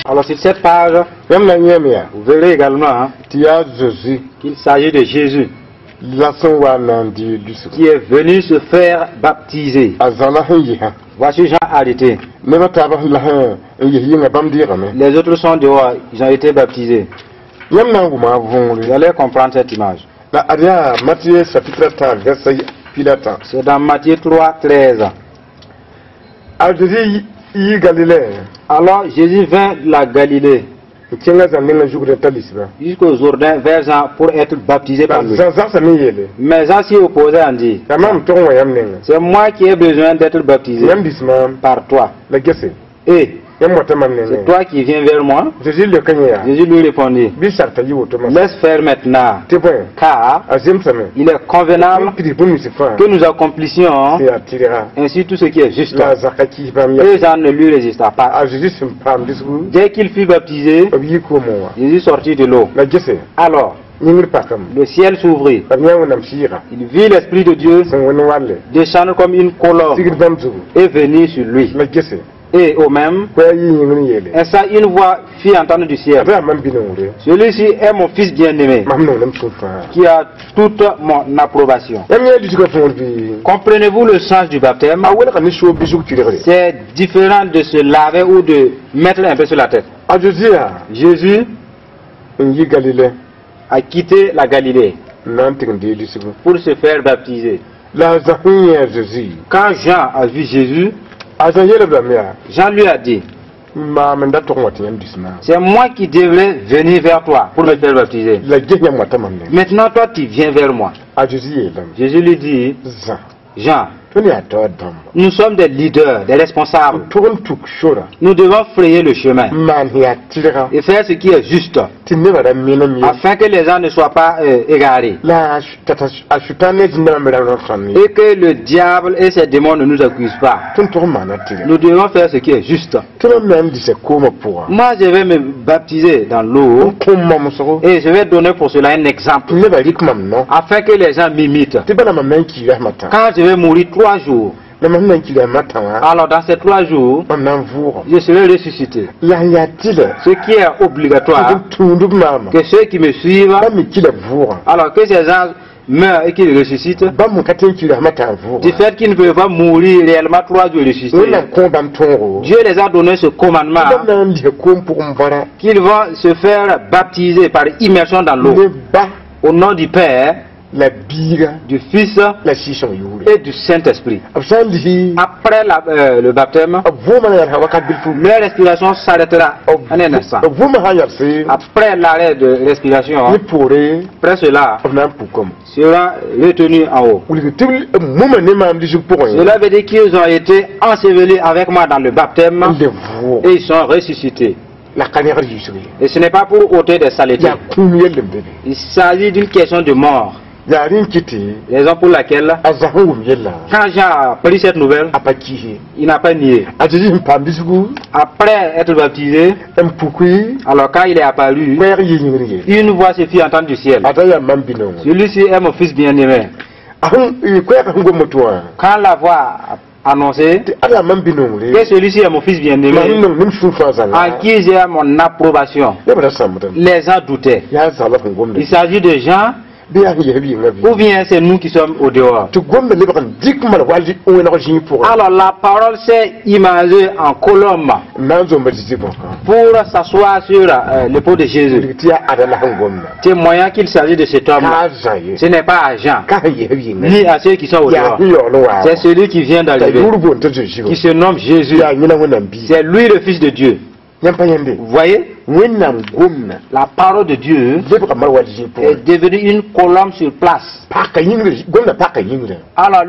Alors sur cette page, Yãmb na n yẽem yaa vous verrez également, hein, tɩ yaa Zeezi qu'il s'agit de Jésus la sẽn wa n na n dɩ lisg. Qui est venu se faire baptiser. A Zã la sẽn yɩsã. Voici Jean arrêté. Neb a taabã la sẽn n yɩs yɩnga bãmb deegame. Les autres sont dehors, ils ont été baptisés. Yãmb na n wʋma a Vous võore. Allez comprendre cette image. La ad yaa Matiye chapitre tã verset pi la tã. C'est dans Matthieu 3, 13. A Zezi yi Galile Alors Jésus vint de la Galilée n kẽngã Zã nengã zugd n ta lisba. Jusqu'au Jourdain vers Jean pour être baptisé par lui. Zã zagsame yeele. Mais Jean s'y opposait en dit, yaa maam tog n wa yãmb nengã. C'est moi qui ai besoin d'être baptisé Yãmb dis maam. Par toi. La gese. Et Yãmb wata mam c'est nengã. Toi qui viens vers moi. Zezi leoka yẽ yaa. Jésus lui répondit, bɩ sarta yɩ woto masã. Laisse faire maintenant, Tɩ bõe car a zemsame il est convenable n pids bũmb nins fãa que nous accomplissions tɩ yaa tɩrga. Ainsi tout ce qui est juste. La a Zã ka kɩɩs bãmb ya. Et Jean ne lui résista pas. A Zezi sẽn paam disgu Dès qu'il fut baptisé, b yɩ koomẽ wã. Jésus sortit de l'eau. La gese. Alors, yĩngr pakame. Le ciel s'ouvrit. La b yã Wẽnnaam sɩɩga. Il vit l'Esprit de Dieu sẽn wẽnd walle descendre comme une colombe sigd bãmb zugu. Et venir sur lui. La gese. Et au même Koɛɛg yɩ yĩngr n yeele. Instant, une voix fit entendre du ciel. Ad yaa mam bi-nongre. Celui-ci est mon fils bien-aimé, Mam nonglem sũur fãa. Qui a toute mon approbation. Yãmb yã lisgã võor bɩ? Comprenez-vous le sens du baptême? A welga ne soob bisg tɩrgre. C'est différent de se laver ou de mettre un peu sur la tête. A Zeezi yaa Jésus n yi Galile a quitté la Galilée n na n tɩg n dee lisgu. Pour se faire baptiser. La a Zã sẽn yẽ a Zeezi Quand Jean a vu Jésus, a Zã yeelb lame yaa Jean lui a dit, maam n da tog n wa tɩ yãmb dis maam. C'est moi qui devrais venir vers toi pour me faire baptiser. La ges yãmb wata mam nengã. Maintenant, toi, tu viens vers moi. A Zeezi yeelame. Jésus lui dit, Zã Jean, tõnd yaa taoor dãmba. Nous sommes des leaders, des responsables. Tʋg n tuk sora. Nous devons frayer le chemin n maan sẽn yaa tɩrga et faire ce qui est juste tɩ nebã ra menem ye afin que les gens ne soient pas égarés la a sʋtãan ne zĩndãmã me ra rõ tõnd ye. Et que le diable et ses démons ne nous accusent pas. Tõnd tʋg n maana tɩrga. Nous devons faire ce qui est juste. Tɩ mam na n disa koomã pʋgã Moi, je vais me baptiser dans l'eau n kõ mamsgo et je vais donner pour cela un exemple tɩ nebã rɩk mam no afin que les gens m'imitent. Tɩ bala mam na n kiira sẽma tã. Quand je vais mourir 3 jours, la mam na n kiira sẽma tã wã alors dans ces 3 jours, mam na n vʋʋgame. Je serai ressuscité. La n yaa tɩlɛ Ce qui est obligatoire, tɩ b tũud b maama que ceux qui me suivent, bãmb me kila vʋʋgã alors que ces gens meurent et qu'ils ressuscitent, bãmb sẽn ka tõe n kiira sẽma tã n du vʋʋgã fait qu'ils ne peuvent pas mourir réellement 3 jours et ressusciter, Wẽnnaam kõ bãmb tõogo Dieu les a donné ce commandement bãmb na n lisa koom pʋgẽ bõra qu'ils vont se faire baptiser par immersion dans l'eau ne ba au nom du Père, la biiga du Fils la Sɩɩg-sõng yʋʋre. Et du Saint-Esprit. B sã n lisi Après le baptême, b vʋʋmã na yalsa wakat bilfu. Leur respiration s'arrêtera un instant. B vʋʋmã sã n yalse Après l'arrêt de respiration, ne poore après cela, b na n pukame. Sera retenu en haut. Wilg tɩ b muma ne maam lisg pʋgẽ Cela veut dire qu'ils ont été ensevelis avec moi dans le baptême n le vʋʋg et ils sont ressuscités. La ka negd yiisg ye. Et ce n'est pas pour ôter des saletés. Yaa kũum yell n be be. Il s'agit d'une question de mort. Yaa rẽ n kɩ tɩ Raison pour laquelle, a Zã sẽn wʋm yellã quand Jean a pris cette nouvelle, a pa kɩɩse. Il n'a pas nié. A Zeezi sẽn paam lisgu Après être baptisé, n puki alors quand il est apparu, koɛɛg yɩ yĩngr yeele. Une voix se fit entendre du ciel. Ada yaa mam bi-nongo. Celui-ci est mon fils bien-aimé. A sẽn koɛɛg sẽn gom tɩ wã Quand la voix a annoncé tɩ ada yaa mam bi-nongre que celui-ci est mon fils mam bien-aimé, nong nem sũ fãa zãnga en qui j'ai mon approbation, neb ra sãmbdame. Les gens doutaient. Yaa Zã la sẽn gomda Il s'agit de Jean bɩ yaa sẽn yɛs b yĩngã ou bɩ bien c'est nous qui sommes au dehors. Tɩ gomda lebg n dɩk mal wall wẽneg zĩig pʋgẽ. Alors la parole s'est imagée en colombe n na n zomba Zezi bõka pour s'asseoir sur l'épaule de Jésus, tɩ yaa ada la sẽn gomda témoignant qu'il s'agit de cet homme. ka a Zã ye Ce n'est pas à Jean, ka sẽn yɛs b yĩngã ni à ceux qui sont au yaa dehors. sẽn yaool n waa C'est celui qui vient t'a d'arriver, yʋʋr boond t'a Zezi qui se nomme Jésus. Yaa yẽna Wẽnnaam biiga. C'est lui le Fils de Dieu. Yãmb pa yãmbe Vous voyez, Wẽnnaam gomda la parole de Dieu lebga mal wall zĩig est pʋgẽ devenue une colombe sur place. Paka yĩngre gomda paka yĩngrã Alors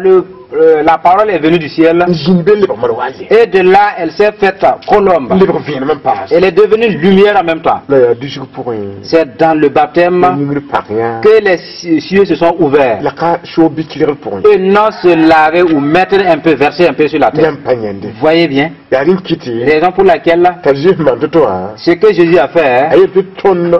la parole est venue du ciel n zĩnd be lebg mal walle et de là elle s'est faite colombe. N lebg vẽenem n paas. Elle est devenue lumière en même temps. La yaa dusg pʋgẽ C'est dans le baptême yĩngr pak yã que les cieux se sont ouverts. La ka soob bɩ tɩrgr pʋgẽ. Et non se laver ou mettre un peu, verser un peu sur la tête. Yãmb pa yãnde Vous voyez bien, yaa rẽ n kɩ tɩ raison pour laquelle t'a Zeezi maan tɩ tɩ wã ce que Jésus a fait, a yel tɩ tõnd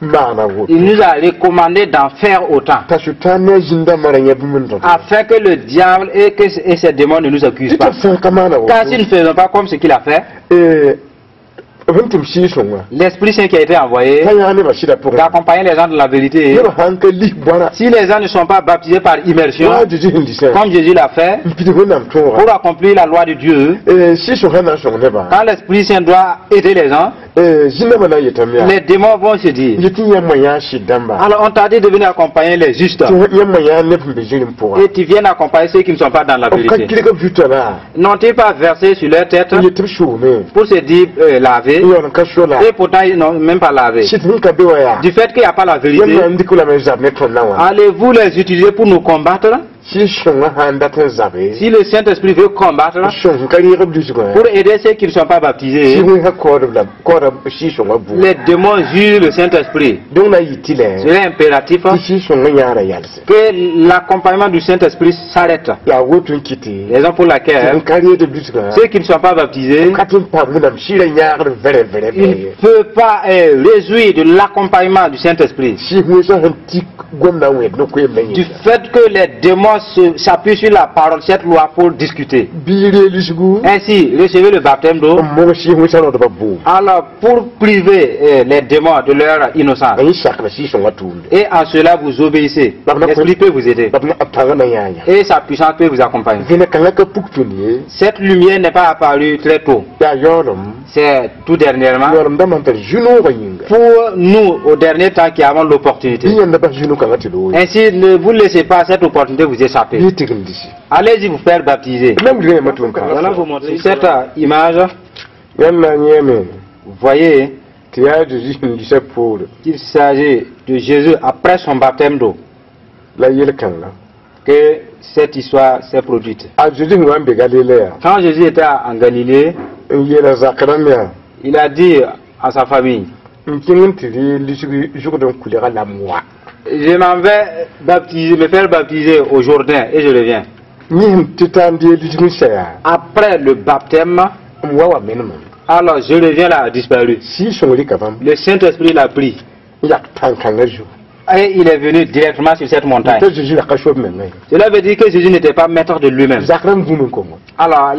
maana woto il nous a recommandé d'en faire autant t'a sʋtãan ne a zĩn-dãmbã ra yã bũmb n tõt afin que le diable et ses démons ne nous accusent tɩ pas. tɩ b sã n ka maana Car si woto nous ne faisons pas comme ce qu'il a fait, B sẽn tʋm Sɩɩg-sõngã L'Esprit Saint qui a été envoyé t'a yãag nebã sɩdã pʋgẽ d'accompagner les gens de la vérité. Nebã sãn ka lis bõara Si les gens ne sont pas baptisés par immersion, wa a Zeezi sẽn lisã comme Jésus l'a fait, n pids Wẽnnaam tõoga pour accomplir la loi de Dieu, Sɩɩg-sõng sã na n sõng nebã quand l'Esprit Saint doit aider les gens, zĩnãmbã na n yetame yaa les démons vont se dire: yetɩ yãmb yãa sɩd dãmba Alors on t'a dit de venir accompagner les justes. Tɩ yãmb yãa neb sẽn be zĩrem pʋga Et tu viens accompagner ceux qui ne sont pas dans la b ka vérité. kɩrg b vitã la N'ont-ils pas versé sur leur tête n yet tɩ b soogme pour se dire laver? N yaool n ka so la Et pourtant ils n'ont même pas lavé. Sɩd sẽn ka be wa yaa Du fait qu'il n'y a pas la yãmb vérité, na n dɩk lame n zab ne tõndã wã allez-vous les utiliser pour nous combattre? Sɩɩg-sõngã sã n dat n zabe Si le Saint-Esprit veut combattre sõng sẽn ka reeg b lisgã pour aider ceux qui ne sont pas baptisés, sɩɩg wẽnsã kaoodb la kaooda Sɩɩg-sõngã buud les démons jurent le Saint-Esprit. Donc na n yɩ tɩ lɛ C'est impératif tɩ Sɩɩg-sõngã yãada yalse que l'accompagnement du Saint-Esprit s'arrête. Yaa woto n kɩte Raison pour laquelle n ka reed b lisgã ceux qui ne sont pas baptisés, ka tɩ n paam Wẽnnaam sɩɩrã yãagd vɛrɛ vɛrɛ ils ne vɛrɛ peuvent pas réjouir de l'accompagnement du Saint-Esprit. Sɩɩg wẽnsã sẽn tik gomdã wẽed ne koeemdã Du yĩnga fait que les démons s'appuient sur la parole, cette loi, pour discuter. Bɩ ree lisgu Ainsi, recevez le baptême d'eau. N mog sɩɩg wẽnsã raoodbã bʋʋm Alors, pour priver les démons de leur innocence. A yẽ sakda Sɩɩg-sõngã tʋʋmde Et en cela, vous obéissez. L'Esprit peut vous aider. La b na b pãngã na yãa yã Et sa puissance peut vous accompagner. Vẽneg kãngã ka puk tõnd ye Cette lumière n'est pas apparue très tôt. Yaa yaoolem C'est tout dernièrement. Yaoolem dãmbã n tar zu-noogã yĩnga Pour nous, au dernier temps, qui avons l'opportunité. Bɩ yãmb da bas zu-no kãngã tɩ loog ye Ainsi, ne vous laissez pas cette opportunité vous échapper. Bɩ tɩg n disi Allez-y vous faire baptiser. B na n wilga yãmbã tʋʋm Nous allons vous kãngã montrer cette image. Yãmb na n yẽeme Vous voyez tɩ yaa Zeezi sẽn lisa poore qu'il s'agit de Jésus après son baptême d'eau la yel-kãnga que cette histoire s'est produite. A Zeezi sẽn wa n be Galile yaa Quand Jésus était en Galilée, n yeela zak rãmb yaa il a dit à sa famille: n kẽng n tɩ ree lisg zʋgd n kulega la m wa Je m'en vais baptiser, me faire baptiser au Jourdain et je reviens. Yẽsem tɩ taa n dee lisg n sa yaa Après le baptême, m wa wa menemame alors je reviens là, a disparu. Sɩɩg-sõng rɩka bãmb Le Saint-Esprit l'a pris n yak tãn-kãngã zugu et il est venu directement sur cette montagne. T'a Zeezi ra ka soab menga ye Cela veut dire que Jésus n'était pas maître de lui-même. Zak rãmb gũum n kongo Alors,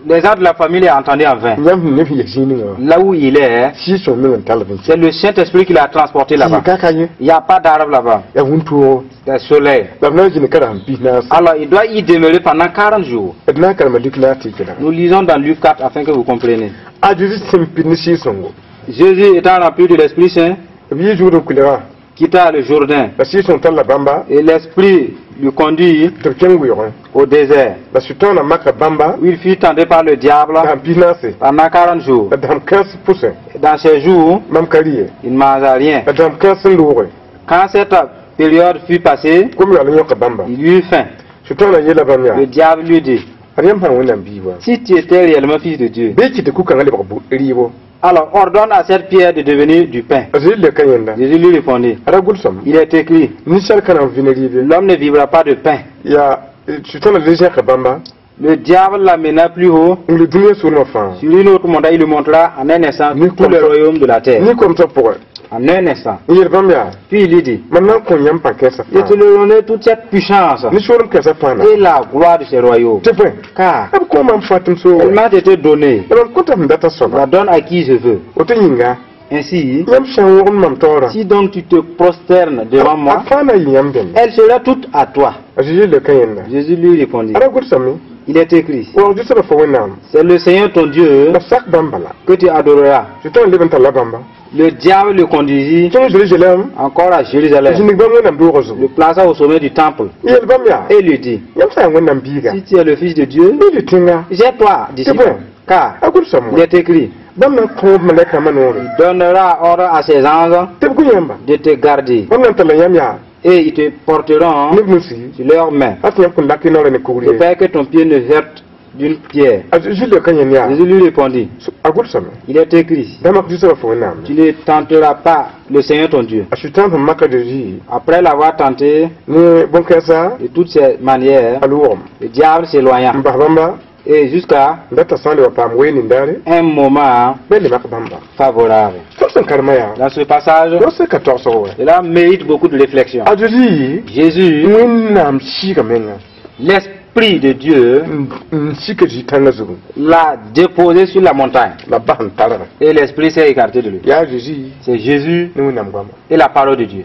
les gens de la famille ont entendu en vain. Yãmb sẽn neb sẽn yɛs zĩig ninga wã Là où il est, Sɩɩg-sõng meng n tall b n c'est le Saint-Esprit qui l'a transporté là-bas. Ka ka yẽ Il n'y a pas d'arbre là-bas. Yaa wũntoogo C'est le soleil. La b na n zĩnd ka rasem pis naase Alors, il doit y demeurer pendant 40 jours. D na n karema Luk naas tɩ y kelga Nous lisons dans Luc 4 afin que vous compreniez. A Zeezi sẽn pid ne Sɩɩg-sõngo Jésus étant rempli de l'Esprit Saint, b yɩ zugd n kulega quitta le Jourdain la Sɩɩg-sõng talla bãmba et l'Esprit le conduit tɩ b kẽng weoogẽ au désert la Sʋtãanã maka bãmba où il fut tenté par le diable dasem pis naase pendant 40 jours. La dasem kãens pʋsẽ Dans ces jours, bãmb ka rɩ ye il ne mangea rien. La dasem kãens n looge Quand cette période fut passée, kom yaool n yõka bãmba il eut faim. Sʋtãanã yeela bãmb yaa Le diable lui dit: ad yãmb sã n Wẽnnaam biig wa Si tu étais réellement fils de Dieu, bɩ kɩ tɩ ku-kãngã lebg rɩɩbo alors ordonne à cette pierre de devenir du pain. A Zeezi leoka yẽnda Jésus lui répondit: a ra gʋlsame Il est écrit: ninsaal ka na n vɩ ne rɩɩbe L'homme ne vivra pas de pain. Yaa Sʋtãanã le zẽka bãmba Le diable l'amena plus haut. N le dũniyã soolmã fãa Sur une autre montagne, il lui montra en un instant Ni tout le comme ça. Royaume de la terre. Ne kom t'a pʋgẽ En un instant. N yeel bãmb yaa Puis il lui dit: mam na n kõ yãmb pãn-kɛɛsã Je te fãa donnerai toute cette puissance ne soolem kɛɛsã fãa na et la gloire de ce royaume. Tɩ bõe Car b kõ mam fãa tɩ m soog elle m'a été donnée. La mam kõta sẽn data Je soaba la donne à qui je veux. Woto yĩnga Ainsi, yãmb sã n wogd mam taoorã si donc tu te prosternes devant a moi, fãa na yɩ yãmb dẽnda elle sera toute à toi. A Zeezi leoka yẽnda Jésus lui répondit: a ra gʋlsame Il est écrit: waoog soabã fo Wẽnnaam C'est le Seigneur ton Dieu la sak bãmb bala que tu adoreras. Sʋtãan leb n talla bãmba Le diable le conduisit kẽng Zerusalem encore à Jérusalem, zĩnig bãmb Wẽnnaam doogã le zugu plaça au sommet du temple n yeel bãmb yaa et lui dit: yãmb sã n yaa Wẽnnaam biiga Si tu es le fils de Dieu, bɩ lʋ tẽnga jette-toi d'ici. C'est bon. Car A gʋlsame il est écrit: bãmb na n kõ b malɛkrãmbã noore Il donnera ordre à ses anges tɩ b gu yãmba de te garder bãmb na n talla yãmb yaa et ils te porteront neb nusi sur leurs mains, a tɩ yãmb kõn lak y naoorã ne kugr de ye peur que ton pied ne heurte d'une pierre. A Zeezi leoka yẽnd yaa Jésus lui répondit: a gʋlsame Il est écrit: da mak soabã fo Wẽnnaam Tu ne tenteras pas le Seigneur ton Dieu. A Sʋtãan sẽn maka Zeezi Après l'avoir tenté ne bõn-kɛɛsa de toutes ces manières, a loogem le diable s'éloigna n bas bãmba et jusqu'à n dat t'a sã n le wa paam ween nindaare un moment bɩ le mak bãmba favorable. Tõnd sẽn karema yaa Dans ce passage, rao sẽn ka togsg wɛ cela mérite beaucoup de réflexion. A Zeezi Jésus, Wẽnnaam sɩɩga menga l'Esprit L'Esprit de Dieu n sik a Zeezi tãngã zugu. L'a déposé sur la montagne. La bas n targa. Et l'Esprit s'est écarté de lui. Yaa Zeezi C'est Jésus ne Wẽnnaam goama et la parole de Dieu.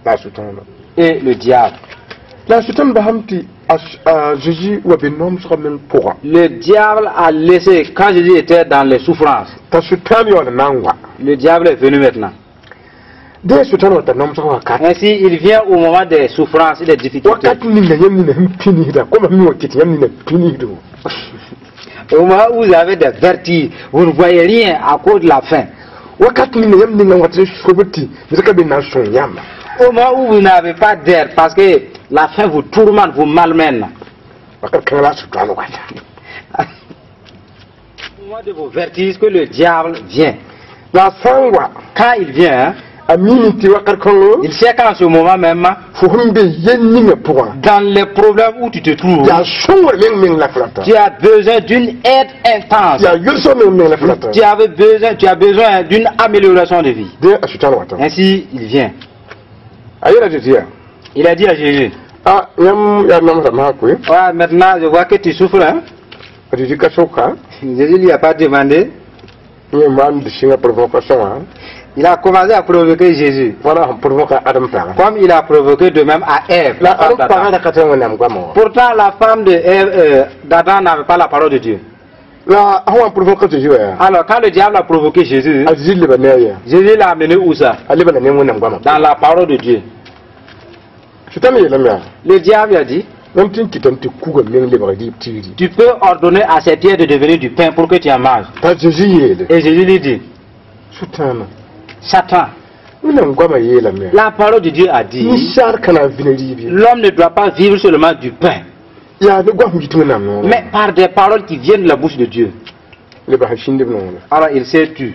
La a Sʋtãana. Et le diable. La a Sʋtãan basam tɩ a Zeezi wa be nomsgã meng pʋgã. Le diable a laissé, quand Jésus était dans les souffrances, T'a Sʋtãan yaool n na n wa. Le diable est venu maintenant. Dẽ Sʋtãan wa ta nomsgã wakat. Ainsi, il vient au moment des souffrances et des difficultés. Wakat ninga yãmb nina sẽn pĩnisda koma sẽn mi wã kɩt yãmb nina pĩnisdo. Au moment où vous avez des vertiges, vous ne voyez rien à cause de la faim. Wakat ninga yãmb ninga wat n sobd tɩ ned ka be na n sõng yãmba. Au moment où vous n'avez pas d'air, parce que la faim vous tourmente, vous malmène. Wakat kãngã la a Sʋtãan wata. Au moment de vos vertiges, que le diable vient. La a sã n wa, Quand il vient, hein, a miime tɩ wakat kãngo il sait qu'en ce moment même, fo sẽn be yel ninga pʋgã dans les problèmes où tu te trouves, yaa sõngr meng meng la f rata. Tu as besoin d'une aide intense. Yaa yʋlsg meng meng la f rata. Tu as besoin d'une amélioration de vie. Dẽ a Sʋtãan wata. Ainsi, il vient. A yeela Zeezi yaa Il a dit à Jésus, a yãmb yaa namsda masã koe. Ouais, maintenant je vois que tu souffres. Hein? A Zeezi ka soka. Jésus lui a pas demandé. Yẽ maan dɩ sɩngã provocation wã. Il a commencé à provoquer Jésus. Wala sẽn provoka Adam pagã. Comme il a provoqué de même à Ève, La la femme Adam d'Adam. Pagã ra ka tɩ Wẽnnaam goamã wã. Pourtant, la femme de Ève, d'Adam n'avait pas la parole de Dieu. La sẽn wa n provoka Zeezi wa yaa. Alors, quand le diable a provoqué Jésus, A Zeezi leba ne a yaa. Jésus l'a amené où ça? A leba la ne Wẽnnaam goamã. Dans la parole de Dieu. Sʋtãan yeelame yaa Le diable a dit, yãmb tɩ n kɩtame tɩ kuga meng lebg rɩɩb tigri. Tu peux ordonner à ces pierres de devenir du pain pour que tu en manges. T'a Zeezi yeele Et Jésus lui dit, Sʋtãana Satan, Wẽnnaam goamã yeelame yaa la parole de Dieu a dit, ninsaar ka na n vĩna rɩɩb ye. L'homme ne doit pas vivre seulement du pain, Yaa ne goam yit Wẽnnaam noorã. Mais par des paroles qui viennent de la bouche de Dieu. Leba sẽn sĩnd b noorã. Alors il s'est tu.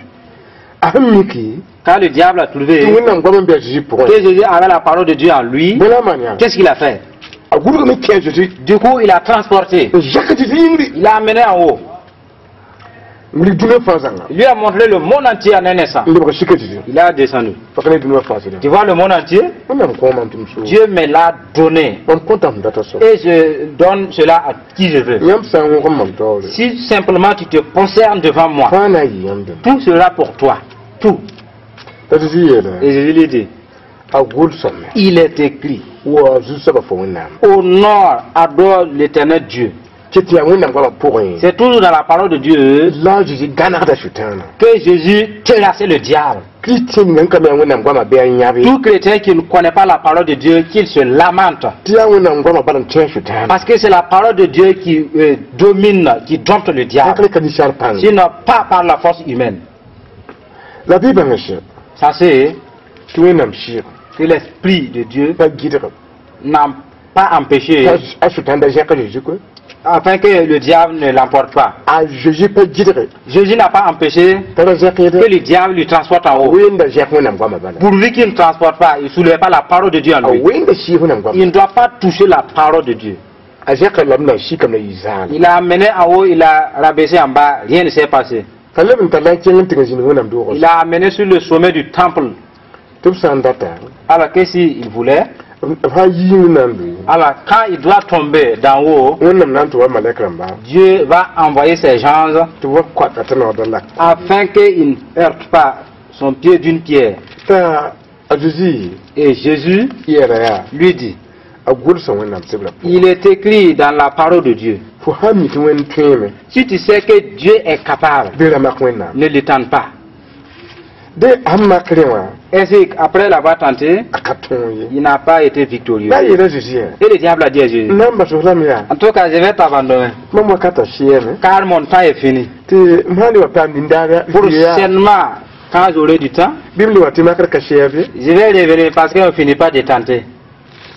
A sẽn miki Quand le diable a trouvé tɩ Wẽnnaam goam n be a Zeezi pʋgẽ. Que Jésus avait la parole de Dieu en lui, Bõe la a maan yaa? Qu'est-ce qu'il a fait? A gʋlgame kẽ a Zeezi. Du coup, il a transporté. N zãk Zeezi yĩngri. Il l'a amené en haut. N wilg dũniyã fãa zãnga. Il lui a montré le monde entier en un instant. N lebg sika Zeezi. Il a descendu. Fak ne dũniyã fãa sɩda. Tu vois le monde entier? Wẽnnaam kõo mam tɩ m soog. Dieu me l'a donné. Mam kõta f data soab. Et je donne cela à qui je veux. Yãmb sã n wõgem mam taoore. Si simplement tu te prosternes devant moi, Fãa na n yɩ yãmb dẽmba. Tout sera pour toi. Tout. T'a Zeezi yeela Et Jésus lui dit, a gʋlsame il est écrit, wa zu-soabã fo Wẽnnaam. Honore, adore l'Éternel Dieu. Tɩ tɩ yaa Wẽnnaam goamã pʋgẽ. C'est toujours dans la parole de Dieu La a Zeezi gãnegda Sʋtãana. Que Jésus terrassait le diable. Kiristẽ ninga n ka me yaa Wẽnnaam goamã bɩ a yãbe. Tout chrétien qui ne connaît pas la parole de Dieu, qu'il se lamente. Tɩ yaa Wẽnnaam goamã bala n tẽ Sʋtãana. Parce que c'est la parole de Dieu qui domine, qui dompte le diable. Rãk ka ninsaal pãng. Sinon, pas par la force humaine. La bɩ bãnga sɛ Ça c'est tɩ Wẽnnaam sɩɩg que l'Esprit de Dieu pa gɩdg n'a pas empêché t'a Sʋtãan da zẽk a Zeezi koe. Afin que le diable ne l'emporte pas. A Zeezi pa gɩdge Jésus n'a pas empêché t'a ra zẽk que yẽde. Le diable lui transporte en haut. Wẽnda zẽk Wẽnnaam goamã bala. Pourvu qu'il ne transporte pas, il ne soulève pas la parole de Dieu en A lui. wẽnda sɩɩg Wẽnnaam goamã. Il ne doit pas toucher la parole de Dieu. A zẽka lame na n sikame la yɩ zaala. Il a amené en haut, il a rabaissé en bas, rien ne s'est passé. T'a leb n tall n kẽng n tɩg n zĩnd Wẽnnaam doogã. Il a amené sur le sommet du temple. Tɩ b sã n data Alors que s'il voulait, b sã n yii Wẽnnaam be alors quand il doit tomber d'en haut, Wẽnnaam na n tɩ wa malɛk rãmba Dieu va envoyer ses anges tɩ b wa koata tɩ noodã lak afin qu'il ne heurte pas son pied d'une pierre. T'a a Zeezi Et Jésus yeela yaa lui dit, a gʋlsa Wẽnnaam sebrã pʋgẽ. Il est écrit dans la parole de Dieu. Fo sã n mi tɩ Wẽnd tõeeme Si tu sais que Dieu est capable, bɩ ra mak Wẽnnaam. Ne le tente pas. Dẽ sẽn mak rẽ wã Ainsi, après l'avoir tenté, a ka tõog ye. Il n'a pas été victorieux. La a yeela Zeezi yã Et le diable a dit à Jésus, n na n bas f lame yaa en tout cas, je vais t'abandonner, mam wakatã sɩɛme car mon temps est fini. Tɩ m sã n le wa paam nindaara yaa Prochainement, quand j'aurai du temps, bɩ m le wa tɩ makr ka sɛɛb ye. Je vais revenir parce qu'on ne finit pas de tenter.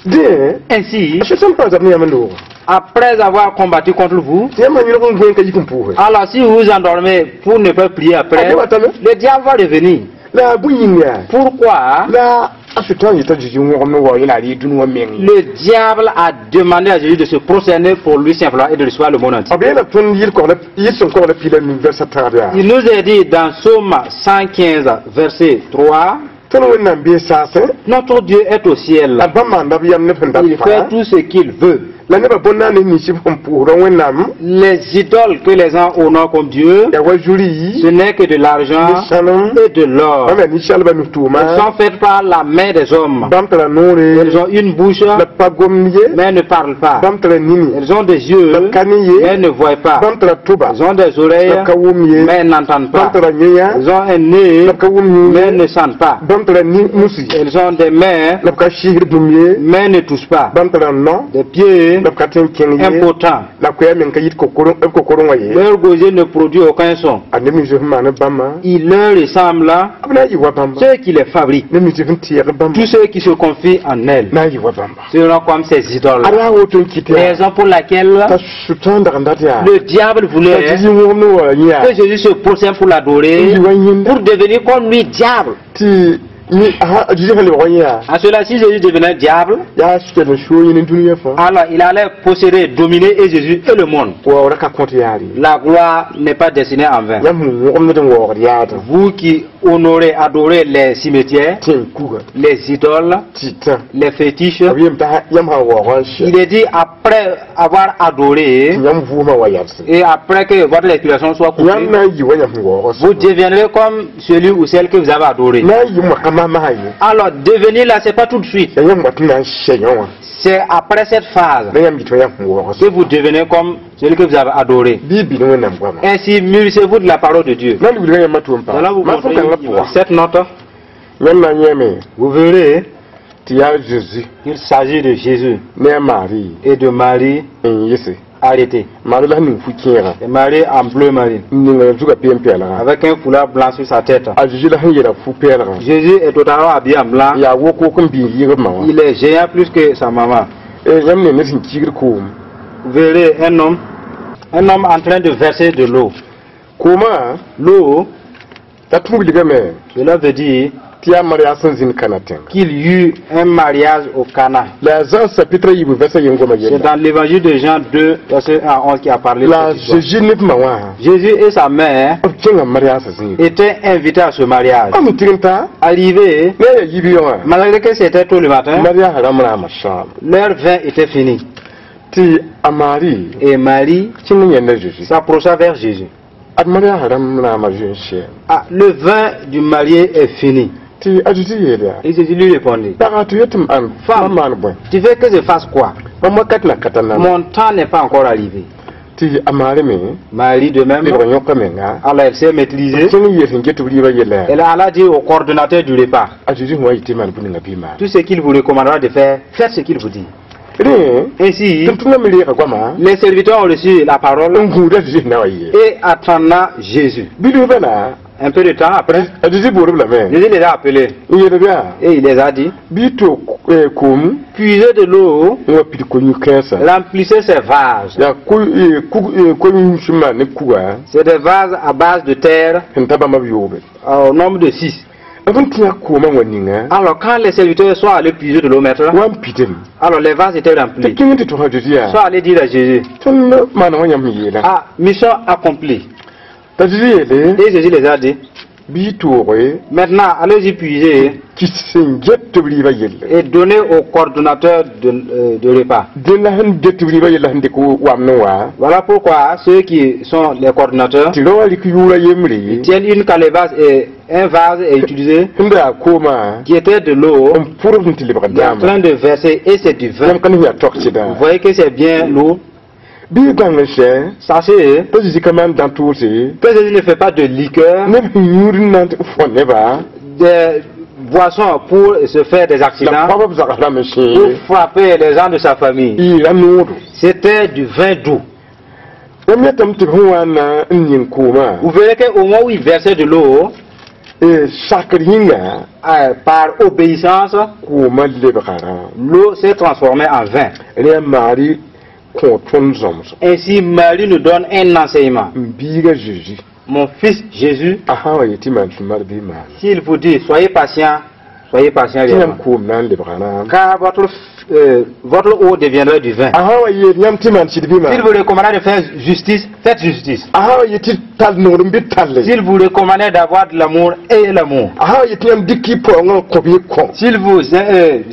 Dẽ Ainsi, a sẽn pa zab ne yãmb n looga après avoir combattu contre vous, tɩ yãmb yõlg n gõe ka yik n pʋʋse. Alors si vous vous endormez pour ne pas prier après, Ah, le diable va revenir. La a bõe yĩng yaa Pourquoi? La a Sʋtãan yeta Zeezi wõgem ne wa yẽla a rɩɩ dũni wã meng ye. Le diable a demandé à Jésus de se prosterner pour lui simplement et de recevoir le monde entier. B yeela tõnd yɩl sẽn kogla piila nin vɛrsa tãab yaa. Il nous est dit dans Psaume 115, verset 3, Tõnd Wẽnnaam bee saasẽ notre Dieu est au ciel. La bãmb maanda b yam ne b sẽn dat Il fait fãa tout ce qu'il veut. La nebã bõn-naand nins b sẽn pʋʋsda Wẽnnaam Les idoles que les gens honorent comme Dieu, yaa wa zuri ce n'est que de l'argent ne sãnem et de l'or. Bãmb yaa ninsaalbã Elles nus-tʋʋma sont faites par la main des hommes. Bãmb tara noore Elles ont une bouche, la pa gomd ye mais ne parlent pas. Bãmb tara nini Elles ont des yeux, la ka ne ye mais ne voient pas. Bãmb tara tʋba Elles ont des oreilles, la ka wʋm ye mais n'entendent bãmb pas. Tara yẽya Elles ont un nez, la ka wʋm yũ mais ne sentent pas. Bãmb tara nusi Elles ont des mains, la b ka sɩɩsd bũmb ye mais ne touchent pas. Bãmb tara no Des pieds la b ka tõe n kẽng ye impotents. La koɛɛ meng ka yit b kokorong wã ye Leur gosier ne produit aucun son. A neb nins sẽn maan bãmba Il leur ressemble b na n yɩ wa bãmba ceux qui les fabriquent. Neb nins sẽn tɛɛg bãmba Tous ceux qui se confient en elles na n yɩ wa bãmba seront comme ces idoles. Ad yaa woto n kɩt yaa Raison pour laquelle t'a sʋtãan dag n dat yaa le diable voulait t'a Zezi wõgem ne wa yẽ yaa que Jésus se prosterne pour l'adorer, n yɩ wa yẽnda pour devenir comme lui, diable. Tɩ a Zezi sẽn lebg yẽ yaa En cela, si Jésus devenait diable, yaa sɛd n soog yẽ ne dũniyã fãa alors il allait posséder, dominer et Jésus et le monde. Waoogrã ka kõt yaar ye La gloire n'est pas destinée en vain. Yãmb sẽn wõgemd n waoogd yaadã Vous qui honorez, adorez les cimetières, tẽn kuga les idoles, tɩtã les fétiches, b yeelame t'a yãmb sã waoog n sɛ il est dit après avoir adoré tɩ yãmb vʋʋmã wa yabse et après que votre respiration soit coupée, yãmb na n yɩ wa yãmb sẽn waoog vous deviendrez comme celui ou celle que vous avez adoré. Na n yɩ moaka masmasã ye Alors devenir là, c'est pas tout de suite. La yãmb wat n na n sɛ yõ wã C'est après cette phase la yãmb yɩ tɩ yãmb sẽn waoog que vous devenez comme celui que vous avez adoré. Bɩ y bɩ ne Wẽnnaam goama Ainsi, mûrissez-vous de la parole de Dieu. Na n wilga yãmb tʋʋm Nous allons vous pa montrer kãngã pʋga cette note. Yãmb na n yẽeme Vous verrez tɩ yaa Zeezi qu'il s'agit de Jésus ne a Maari et de Marie n yese arrêtée. Maari la sẽn ning fu-kẽegã Et Marie en bleu marine, n ninga zugã peen-pɛɛlgã avec un foulard blanc sur sa tête. A Zeezi la sẽn yeela fu-pɛɛlgã Jésus est totalement habillé en blanc. Yaa wok-wok n bĩig yɩgb ma wã Il est géant plus que sa maman. Yãmb ne ned sẽn kiigd koom Vous verrez un homme en train de verser de l'eau. Koomã L'eau, t'a tũ wilgame cela veut dire tɩ yaa mariaas sẽn zĩnd Kana tẽnga qu'il y eut un mariage au Cana. La yaa Zã chapitre yiib vɛrsa yen goma C'est yella dans l'évangile de Jean 2, verset 1 à 11 qui a parlé de la cette histoire. Zeezi ne b ma wã Jésus et sa mère b kẽnga mariaasã zĩig étaient invités à ce mariage. b tigim ta Arrivé, ne yaa yiib yõ wã malgré que c'était tôt le matin, mariaasã rãmb rãamã sãam leur vin était fini. Tɩ a Maari Et Marie kẽng n yẽnda Zeezi s'approcha vers Jésus. Ad mariaasã rãmb rãamã zoe n sɛɛm Ah, le vin du marié est fini. Tɩ a Zeezi yeel yaa Et Jésus lui répondit, pagã tɩ yetɩ m ãn Femme. mam maan bõe Tu veux que je fasse quoi? Mam wakat na ka tar nan Mon temps n'est pas encore arrivé. Tɩ a Maari me Marie de même, lebg yõka menga alors elle s'est maîtrisée. Kẽng n yeel sẽn get b rɩɩbã yella Elle alla dire au coordonnateur du repas, a Zeezi sẽn wa yɩ tɩ maan bũ-ninga bɩ maan tout ce qu'il vous recommandera de faire, faites ce qu'il vous dit. Rẽ Ainsi, tʋm-tʋmdã me reega goama les serviteurs ont reçu la parole n gũuda Zeezi sẽn na wa yee et attendant Jésus. Bilf bala Un peu de temps après, a Zeezi bool b lame Jésus les a appelés n yeel yaa et il les a dit, bɩ y toog koom puisez de l'eau, n wa pid ko-yũ-kãensã remplissez ces vases. Yaa ko-yũ sẽn maan ne kuga C'est des vases à base de terre sẽn ta bãmba b yoobe au nombre de six. B n tẽ koomã wã ninga Alors quand les serviteurs sont allés puiser de l'eau maintenant, wa n pidem alors les vases étaient tɩ remplis. kẽng n tɩ tõsa Zeezi yaa Ils sont allés dire à Jésus, tõnd maana wã yãmb sẽn yeelã ah, mission accomplie. T'a Zeezi yeele Et Jésus les a dit, bɩ y tooge maintenant allez-y puiser kɩs sẽn get tɩ b rɩɩbã yelle et donnez au coordonnateur de repas. Dẽ la sẽn get tɩ b rɩɩbã yella sẽn dɩk wam ne wã Voilà pourquoi ceux qui sont les coordonnateurs tɩ rao wã rɩk yʋʋra yembre tiennent une calebasse et un vase est utilisé sẽn daa koomã qui était de l'eau, n pʋrb sẽn tɩ lebg il est en dãambã train de verser et c'est du vin. yãmb ka ne yaa tog-sɩdã Vous voyez que c'est bien l'eau. Bɩ y bãng n sɛ Sachez t'a Zeezi ka maan dã-tʋʋse que Jésus ne fait pas de liqueur, neb sẽn yũud n na n tɩ fõ nebã des boissons pour se faire des la accidents, paba b zags rãmb n pour sẽe frapper les gens de sa famille. yɩɩra noodo C'était du vin doux. Yãmb yetame tɩ b sẽn wa n na n ning koomã Vous verrez qu'au moment où il versait de l'eau, sakr yĩnga par obéissance, koomã lebga rã l'eau s'est transformée en vin. Rẽ a Maari kõ tõnd zõmso Ainsi, Marie nous donne un enseignement. N biiga Zeezi Mon fils Jésus, a sã n wa yetɩ maan sũ-mar bɩ maana s'il vous dit, soyez patient, soyez patient tɩ yãmb réellement. koom na n lebga rãam Car votre eau deviendra du vin. A sã n wa yeel yãmb tɩ maan sɩd bɩ S'il maan vous recommande de faire justice, faites justice. A sã n wa yetɩ Tall nonglem bɩ talle. S'il vous recommandait d'avoir de l'amour, ayez l'amour. A sã n yet yãmb dɩk y paoongã n kõ bɩ y kõ. S'il vous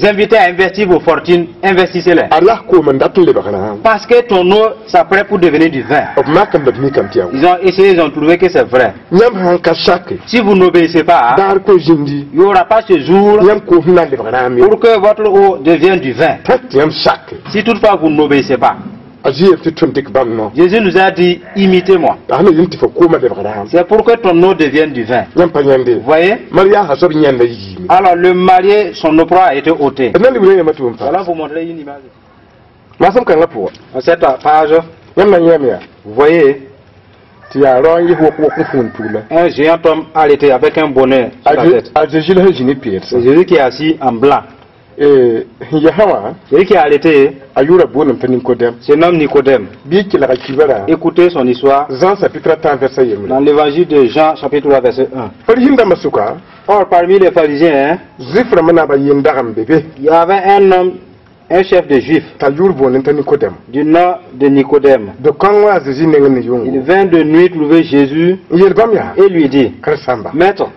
invite à investir vos fortunes, investissez-les. A la koom n dat n lebgrã. Parce que ton eau s'apprête pour devenir du vin. B mak n b mikame tɩ yaa. Ils ont essayé, ils ont trouvé que c'est vrai. Yãmb sãn ka sake, Si vous n'obéissez pas, daar kõn zĩndi il n'y aura pas ce jour yãmb koom sẽn na n lebg rãam ye. Pour que votre eau devienne du vin. Tã tɩ yãmb sake. Si toutefois vous n'obéissez pas, A zĩ yel tɩ tõnd dɩk bãmb no. Jésus nous a dit, imitez-moi. La sẽn yĩng tɩ fo koomã lebg rãam. C'est pour que ton eau devienne du vin. Yãmb pa yãnde. Vous voyez? Mariyaasã soab yãnda yiime. Alors le marié, son opprobre a été ôté. D na n wilg yãmba tɩ b Voilà pa vous montrer une image. Maasem kãngã pʋga. Dans cette page, Yãmb na yãame yaa vous voyez tɩ yaa rao n yɩs wok-wok n fũun pugla. Un géant homme arrêté avec un bonnet sur la tête. A Zeezi la sẽn zĩ ne peedsã. C'est Jésus qui est assis en blanc. Sẽn yɛsã wã, Celui qui est arrêté a yʋʋra booname t'a Nikodɛm. Se nomme Nicodème. Bɩ y kelga kibara. Écoutez son histoire Zã chapitre a tãab vɛrsa yembre. Dans l'évangile de Jean, chapitre 3, verset 1. Farisi-dãmbã sʋka, Or, parmi les pharisiens, hein, Zʋɩf rãmbã naaba yem dag n be be il y avait un homme, un chef de juifs, t'a yʋʋr boonẽ t'a Nikodɛm. Du nom de Nicodème. Do-kãng wã a Zezi nengẽ ne Il yʋngo. Vint de nuit trouver Jésus N yeel bãmb yaa, et lui dit, karen-saamba, Maître,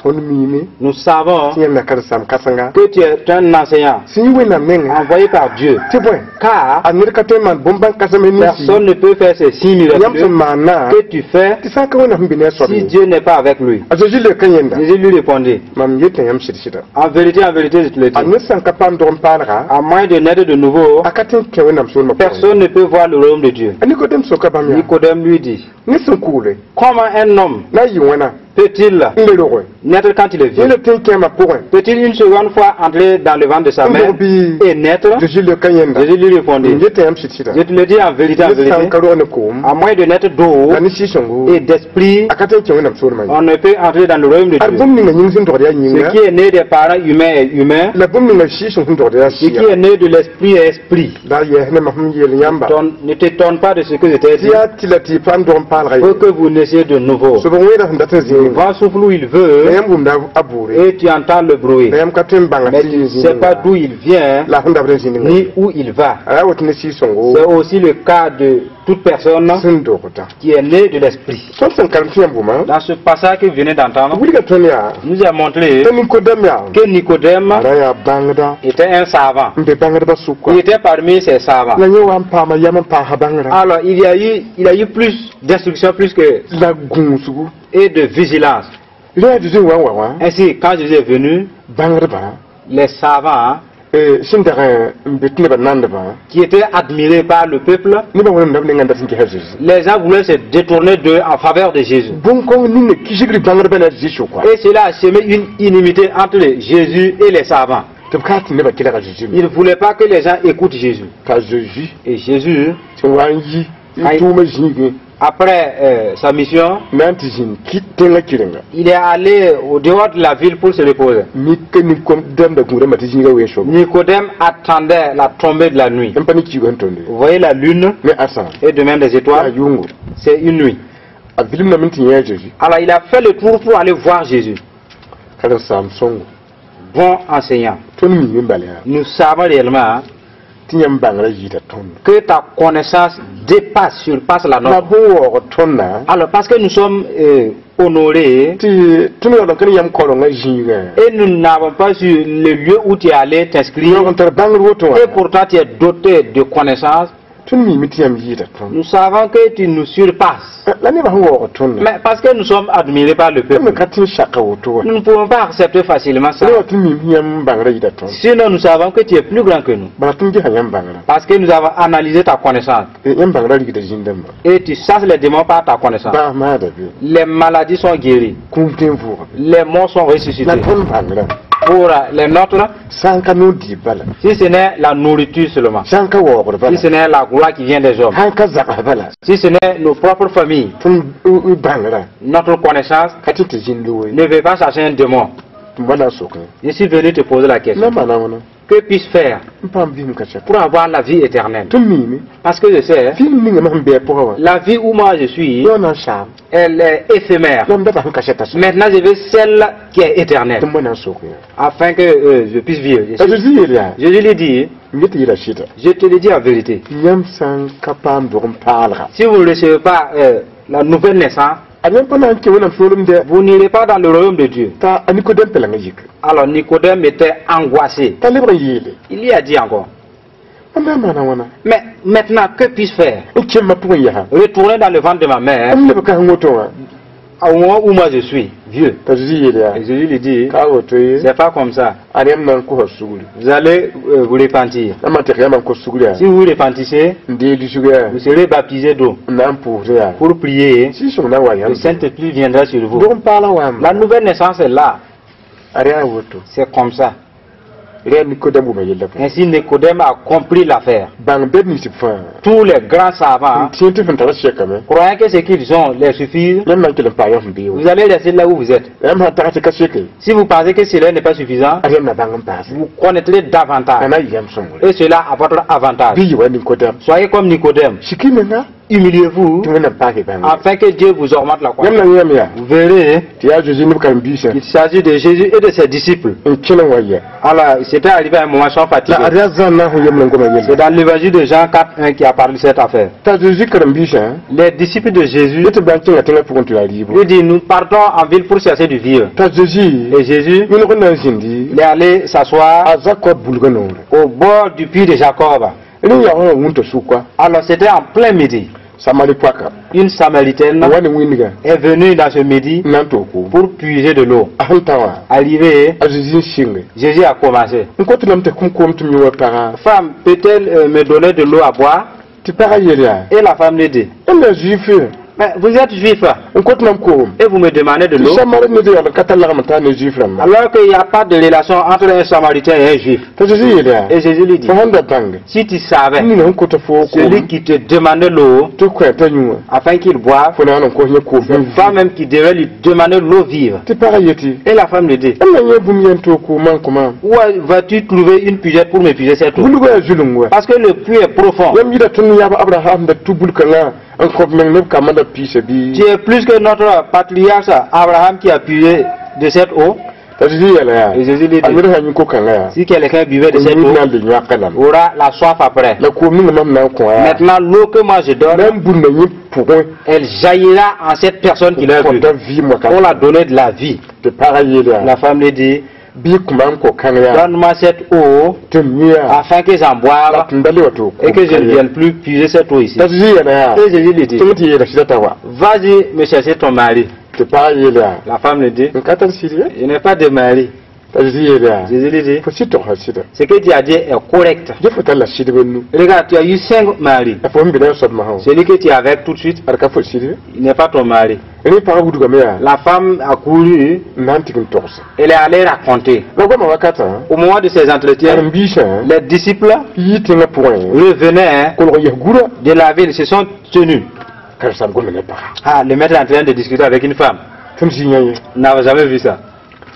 tõnd miime nous savons tɩ yãmb na karen-saam kãsenga que tu es un enseignant sẽn yi Wẽnnaam nengẽ envoyé par Dieu, tɩ bõe car a ned ka tõe n maan bõn-bãn kãsem ninsi personne ne peut faire ces signes yãmb sẽn miraculeux maannã que tu fais tɩ sã n ka Wẽnnaam sẽn be ne a soab si ye. Dieu n'est pas avec lui. A Zezi leoka yẽnda, Jésus lui répondit, mam yeta yãmb sɩd-sɩda, En vérité, je te le a dis, ned sã n ka paam dog n paalga, à moins de naître de nouveau, a ka tõe n kẽ Wẽnnaam soolmã pʋgẽ. Personne ne peut voir le royaume de Dieu. A Nikodem soka bãmb yaa, Nicodème lui dit, ned sẽn kugle comment un homme na n yɩ wãna peut-il n le roge naître quand il est vieux? yẽla tõe n kẽemã pʋgẽ Peut-il une seconde fois entrer dans le ventre de sa n mère dog bɩ? Et naître? Zezi leoka yẽnda, Jésus lui répondit, m yeta yãmb sɩd-sɩda, je te le dis en vérité, en ned sã n vérité, ka rog ne koom à moins de naître d'eau la ne sɩ-sõngo, et d'esprit, a ka tõe n kẽ Wẽnnaam soolmã ye. On ne peut entrer dans le royaume de Ad Dieu. bũmb ninga yĩng sẽn dogd yaa Ce yĩnga, qui est né des parents humains est humain, la bũmb ninga sɩɩ-sõng sẽn dogd yaa ce qui sɩa. Est né de l'esprit est esprit. La yɛs ne mam sẽn yeel yãmba Ne t'étonne pas de ce que je t'ai tɩ dit, yaa tɩ la tɩ y paam dog n paalga ye. pour que vous naissiez de nouveau. Soab n wẽeda sẽn dat n Le zĩig vent souffle où il la veut yãmb wʋmda a buure, et tu entends le bruit. La yãmb ka tõe n bãnga Mais tɩ tu ne sais pas d'où il vient la sẽn dabd n zĩnga ni où il va. A yaa woto ne sɩɩ-sõngo C'est aussi le cas de toute personne sẽn dogda. Qui est née de l'esprit. Tõnd sẽn karem tɩ yãmb wʋma, Dans ce passage que vous venez d'entendre, wilga tõnd yaa nous a montré t'a Nikodɛm yaa que Nicodème a ra yaa bãngda était un savant. N be bãngdbã sʋka. Il était parmi ces savants. La yẽ wa n paama yam n paasa bãngrã. Alors, il a eu plus d'instructions, plus que La gũusgu et de vigilance. rẽ a Zeezi n wa n wa wã, Ainsi, quand Jésus est venu, bãngdbã les savants sẽn dag n be tɩ nebã nandbã, qui étaient admirés par le peuple, nebã wẽnnaam b nengã n dat n gesa Zeezi. Les gens voulaient se détourner d'eux en faveur de Jésus. Bõn-kõng ninga kisgr bãngdbã la Zeezi sʋka. Et cela a semé une inimité entre Jésus et les savants. Tɩ b ka tɩ nebã kelga Zeezi Il ne voulait pas que les gens écoutent Jésus. T'a Zeezi Et Jésus, tɩ wa n yi n Aïe. tʋʋmã zĩigẽ, après sa mission, na n tɩ zĩnd ki tẽngã kɩrenga. Il est allé au dehors de la ville pour se reposer. Mik Nikodɛm da gũudame tɩ zĩigã ween soab. Nicodème attendait la tombée de la nuit. N pa ne kiiga sẽn tõnde Vous voyez la lune ne ãsã et de même des yaa étoiles, yʋngo. C'est une nuit. A vilem lame tɩ yẽ a Zeezi. Alors il a fait le tour pour aller voir Jésus. Karen-saam sõngo, Bon enseignant, tõnd miime n bala yaa nous savons réellement, hein, tɩ yãmb bãngrã yɩɩda tõnd. Que ta connaissance dépasse, surpasse la La nôtre. bõn waoog tõndã Alors parce que nous sommes honorés tɩ tõnd yaool n ka ne yãmb kaorengã zĩigã et nous n'avons pas su le lieu où tu es allé t'inscrire, yaoog n tar bãngr woto wã, et pourtant tu es doté de connaissances, tõnd miime tɩ yãmb yɩɩda tõnd. Nous savons que tu nous surpasses. La nebã sẽn waoog tõndã, Mais parce que nous sommes admirés par le tõnd me peuple, ka tɩ n saka woto wã. Nous ne pouvons pas accepter facilement ça. Rẽ wa tɩ miime tɩ yãmb bãngrã yɩɩda tõnd. Sinon, nous savons que tu es plus grand que nous. Bala tõnd gesa yãmb bãngrã. Parce que nous avons analysé ta connaissance. Yãmb bãngrã rigda zĩn-dãmba. Et tu chasses les démons par ta connaissance. Bãas maada be. Les maladies sont guéries. Kũum tõe n vʋʋgame. Les morts sont ressuscités. La tõnd bãngrã, Pour les nôtres, sã n ka no-dɩɩb bala, si ce n'est la nourriture seulement, sã n ka waoogr si bala, ce n'est la gloire qui vient des hommes, sã n ka zags bala, si ce n'est nos propres familles, tõnd bãngrã notre connaissance ka tɩ tɩ zĩnd woe. Ne veut pas chasser un démon. M wa na n sok Je suis venu te poser la na question. maana wãna Que puis-je faire n paam vɩɩm ka sɛka? Pour avoir la vie éternelle? Tõnd miime Parce que je sais, vɩɩm ninga mam sẽn bɩ a pʋgã wã, la vie où moi je suis, yã na n saam. Elle est éphémère. Mam data sẽn ka sɛta sã. Maintenant, je veux celle qui est éternelle, Tɩ m wa na n sok yã. Afin que je puisse vivre. A Zeezi yeel yaa, Jésus lui dit, m yet tɩ yeela sɩda, je te le dis en vérité, yãmb sã n ka paam dog n paalga, si vous ne recevez pas la nouvelle naissance, A yãmb pa na n kẽ Wẽnnaam soolem dɛ. Vous n'irez pas dans le royaume de Dieu. T'a a Nikodɛm pɛlengã yik. Alors Nicodème était angoissé. T'a lebg n yeele. Il lui a dit encore, Mam na n maana wãna? Mais maintenant, que puis-je faire? N kẽ m ma pʋgẽ yɛsa. Retourner dans le ventre de ma mère, M leb ka sẽn woto wã. Au moment où moi je suis vieux. T'a Zezi yeel yaa. Et Jésus lui dit, Ka woto ye. C'est pas comme ça. Ad yãmb na n kosa sugri. Vous allez vous repentir. Yãmb tɩg yãmb n kos sugr yaa. Si vous vous repentissez, N deeg lisg yaa. Vous serez baptisé d'eau N na n pʋʋsd yaa. Pour prier. Sɩɩg-sõng na n wa Le yãmb. Saint-Esprit viendra sur vous. Dog n paala wãmba. La nouvelle naissance est là. Ad yaa woto. C'est comme ça. Rẽ Nikodɛm wʋma yella pʋgẽ. Ainsi, Nicodème a compris l'affaire. Bãng bed nins fãa. Tous les grands savants, N tẽ tɩ fẽn tara sɛkame. Croyant que ce qu'ils ont les suffit, Yãmb na n kell n paam yãmb sẽn bee wã. Vous allez rester là où vous êtes. Yãmb sã n tag tɩ ka seke. Si vous pensez que cela n'est pas suffisant, Ad yãmb na bãng n paase. Vous connaîtrez davantage. A na yɩ yãmb sõngre. Et cela à votre avantage. Bɩ yɩ wa Nikodɛm. Soyez comme Nicodème. Sik y menga. Humiliez-vous Tɩ Wẽnnaam paas y bãngre. Afin que Dieu vous augmente la Yãmb croyance. na yãmb yaa. Vous verrez Tɩ yaa Zeezi ne b karen-biisã. Qu'il s'agit de Jésus et de ses disciples. N kẽne n wa yɛ. Alors, c'était arrivé à un moment, ils sont fatigués. La ad yaa Zãn na n sẽn yemd n goma C'est yella. Dans l'évangile de Jean 4, 1 qui a parlé de cette affaire. T'a Zeezi karen-biisã. Les disciples de Jésus Yet tɩ b na n kẽnga tẽngã pʋgẽ tɩ yaa rɩɩbo. Lui dit, nous partons en ville pour chercher du vivre. T'a Zeezi. Et Jésus, Yõlg n na n zĩndi. Il est allé s'asseoir A Zakɔb bulgã noore. Au bord du puits de Jacob. Rẽ yaoogã wã wũnta sʋka. Alors c'était en plein midi. Samari poaka. Une Samaritaine N wa ne wĩndgã. Est venue dans ce midi N na n toog koom. Pour puiser de l'eau. A sẽn ta wã. Arrivé, A Zeezi n sɩnge. Jésus a commencé. N kõt lame tɩ kũm koom tɩ m yũ wã pagã. Femme, peut-elle me donner de l'eau à boire? Tɩ pagã yeel yaa. Et la femme lui dit, Yãmb yaa zuif. Mais vous êtes juif N kõt mam koom. Et vous me demandez de Tɩ l'eau Samari ned yaool n ka tar lagm n taa ne zuif rãmba. Alors qu'il n'y a pas de relation entre un Samaritain et un juif. T'a Zeezi yeel yaa. Et Jésus lui dit, Fo sẽn da bãnge. Si tu savais Nina sẽn kõta foo celui koom. Qui te demandait l'eau Tɩ kõ t'a yũ wã. Afin qu'il boive, Fo na n kos yẽ koom. C'est toi-même qui devais lui demander l'eau vive. Tɩ pagã yetɩ. Et la femme lui dit, Yãmb na yẽ bũmb yɛn toog koomã n kõ maam. Où vas-tu trouver une puisette pour me puiser cette eau? Bulgã yaa zulung wa. Parce que le puits est profond. Yãmb yida tõnd yaab Abraham da tʋ bul-kãngã n kõp meng neb kambã da piisa bɩ. Tu es plus que notre patriarche Abraham qui a puisé de cette eau. T'a Zeezi yeela yaa. Et Jésus lui A dit, ned sã n yũ ko-kãngã yaa. Si quelqu'un buvait de cette Yũud eau, na n le yõaka lame. Aura la soif après. La koom ninga mam na n kõ yaa. Maintenant, l'eau que moi je donne, Na n bũnda yẽ pʋgẽ. Elle jaillira en cette personne qui l'a bu. Kõta vɩɩm wakat. On l'a donné de la vie. Tɩ pagã yeel yaa. La femme lui dit, Bɩ kõ maam ko-kãng yaa. Donne-moi cette eau Tɩ m yũ yaa. Afin que j'en boive Tɩ m da le wa toog et que je ne vienne plus puiser cette eau ici. T'a Zeezi yeela yaa. Et Jésus lui dit, Tɩ tɩ yeela sɩda t'a wa. Vas-y me chercher ton mari. Tɩ pagã yeel yaa. La femme lui dit, N ka tar sɩd ye. Je n'ai pas de mari. T'a Zeezi yeel yaa. Jésus lui dit, Fo sɩd togsã sɩda. Ce que tu as dit est correct. Dẽ fo tar la sɩdb n nu. Regarde, tu as eu cinq maris. A fo sẽn be na n soab masã wã. Celui que tu es avec tout de suite, Ad ka fo sɩd ye. Il n'est pas ton mari. Rẽ pagã wudgame yaa. La femme a couru, N na n tɩg n togse. Elle est allée raconter. La goamã wakatã. Au moment de ces entretiens, Karen-biisã. Les disciples Yi tẽngã pʋgẽ. Revenaient Kolg n yɛs gura. De la ville, se sont tenus. Karen-saam gomda ne paga. Ah, le maître est en train de discuter avec une femme. Tõnd zĩ yã ye. On n'avait jamais vu ça.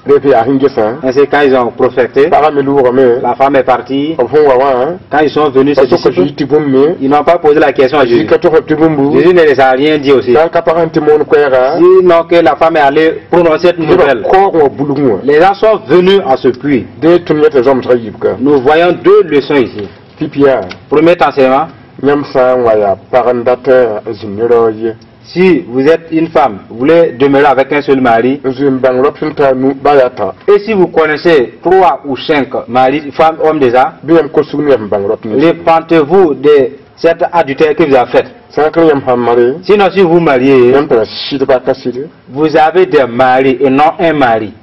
Rẽ yaa sẽn gesã. Ainsi, quand ils ont prospecté, Pagã me loogame. La femme est partie. B sẽn wa wã. Quand ils sont venus, ces B soka disciples, Zezi tɩ bũmb me. Ils n'ont pas posé la question à Zezi Jésus. Ka togsb tɩ bũmbu. Jésus ne les a rien dit aussi. Sã n ka pagã n tɩ moon koɛɛga. Sinon que la femme est allée prononcer cette Nebã nouvelle. kaoog wã bulgẽ wã. Les gens sont venus à ce puits. Dẽ tõnd yãta zãmsgã yiibga. Nous voyons deux leçons ici. Pipi yaa. Premier enseignement, Yãmb sã n wa yaa pag n dat n zĩnd ne rao ye. Si vous êtes une femme, vous voulez demeurer avec un seul mari, N zoe n bãng rap sẽn taa nu ba yaa tã. Et si vous connaissez trois ou cinq maris, femmes, hommes déjà, Bɩ yãmb kos sugr yam bãng rap nins. Repentez-vous de cet adultère que vous avez fait. Sã n ka yãmb sã n mare. Sinon, si vous mariez, Yãmb tara sɩdba ka sɩd. Vous avez des maris et non un mari.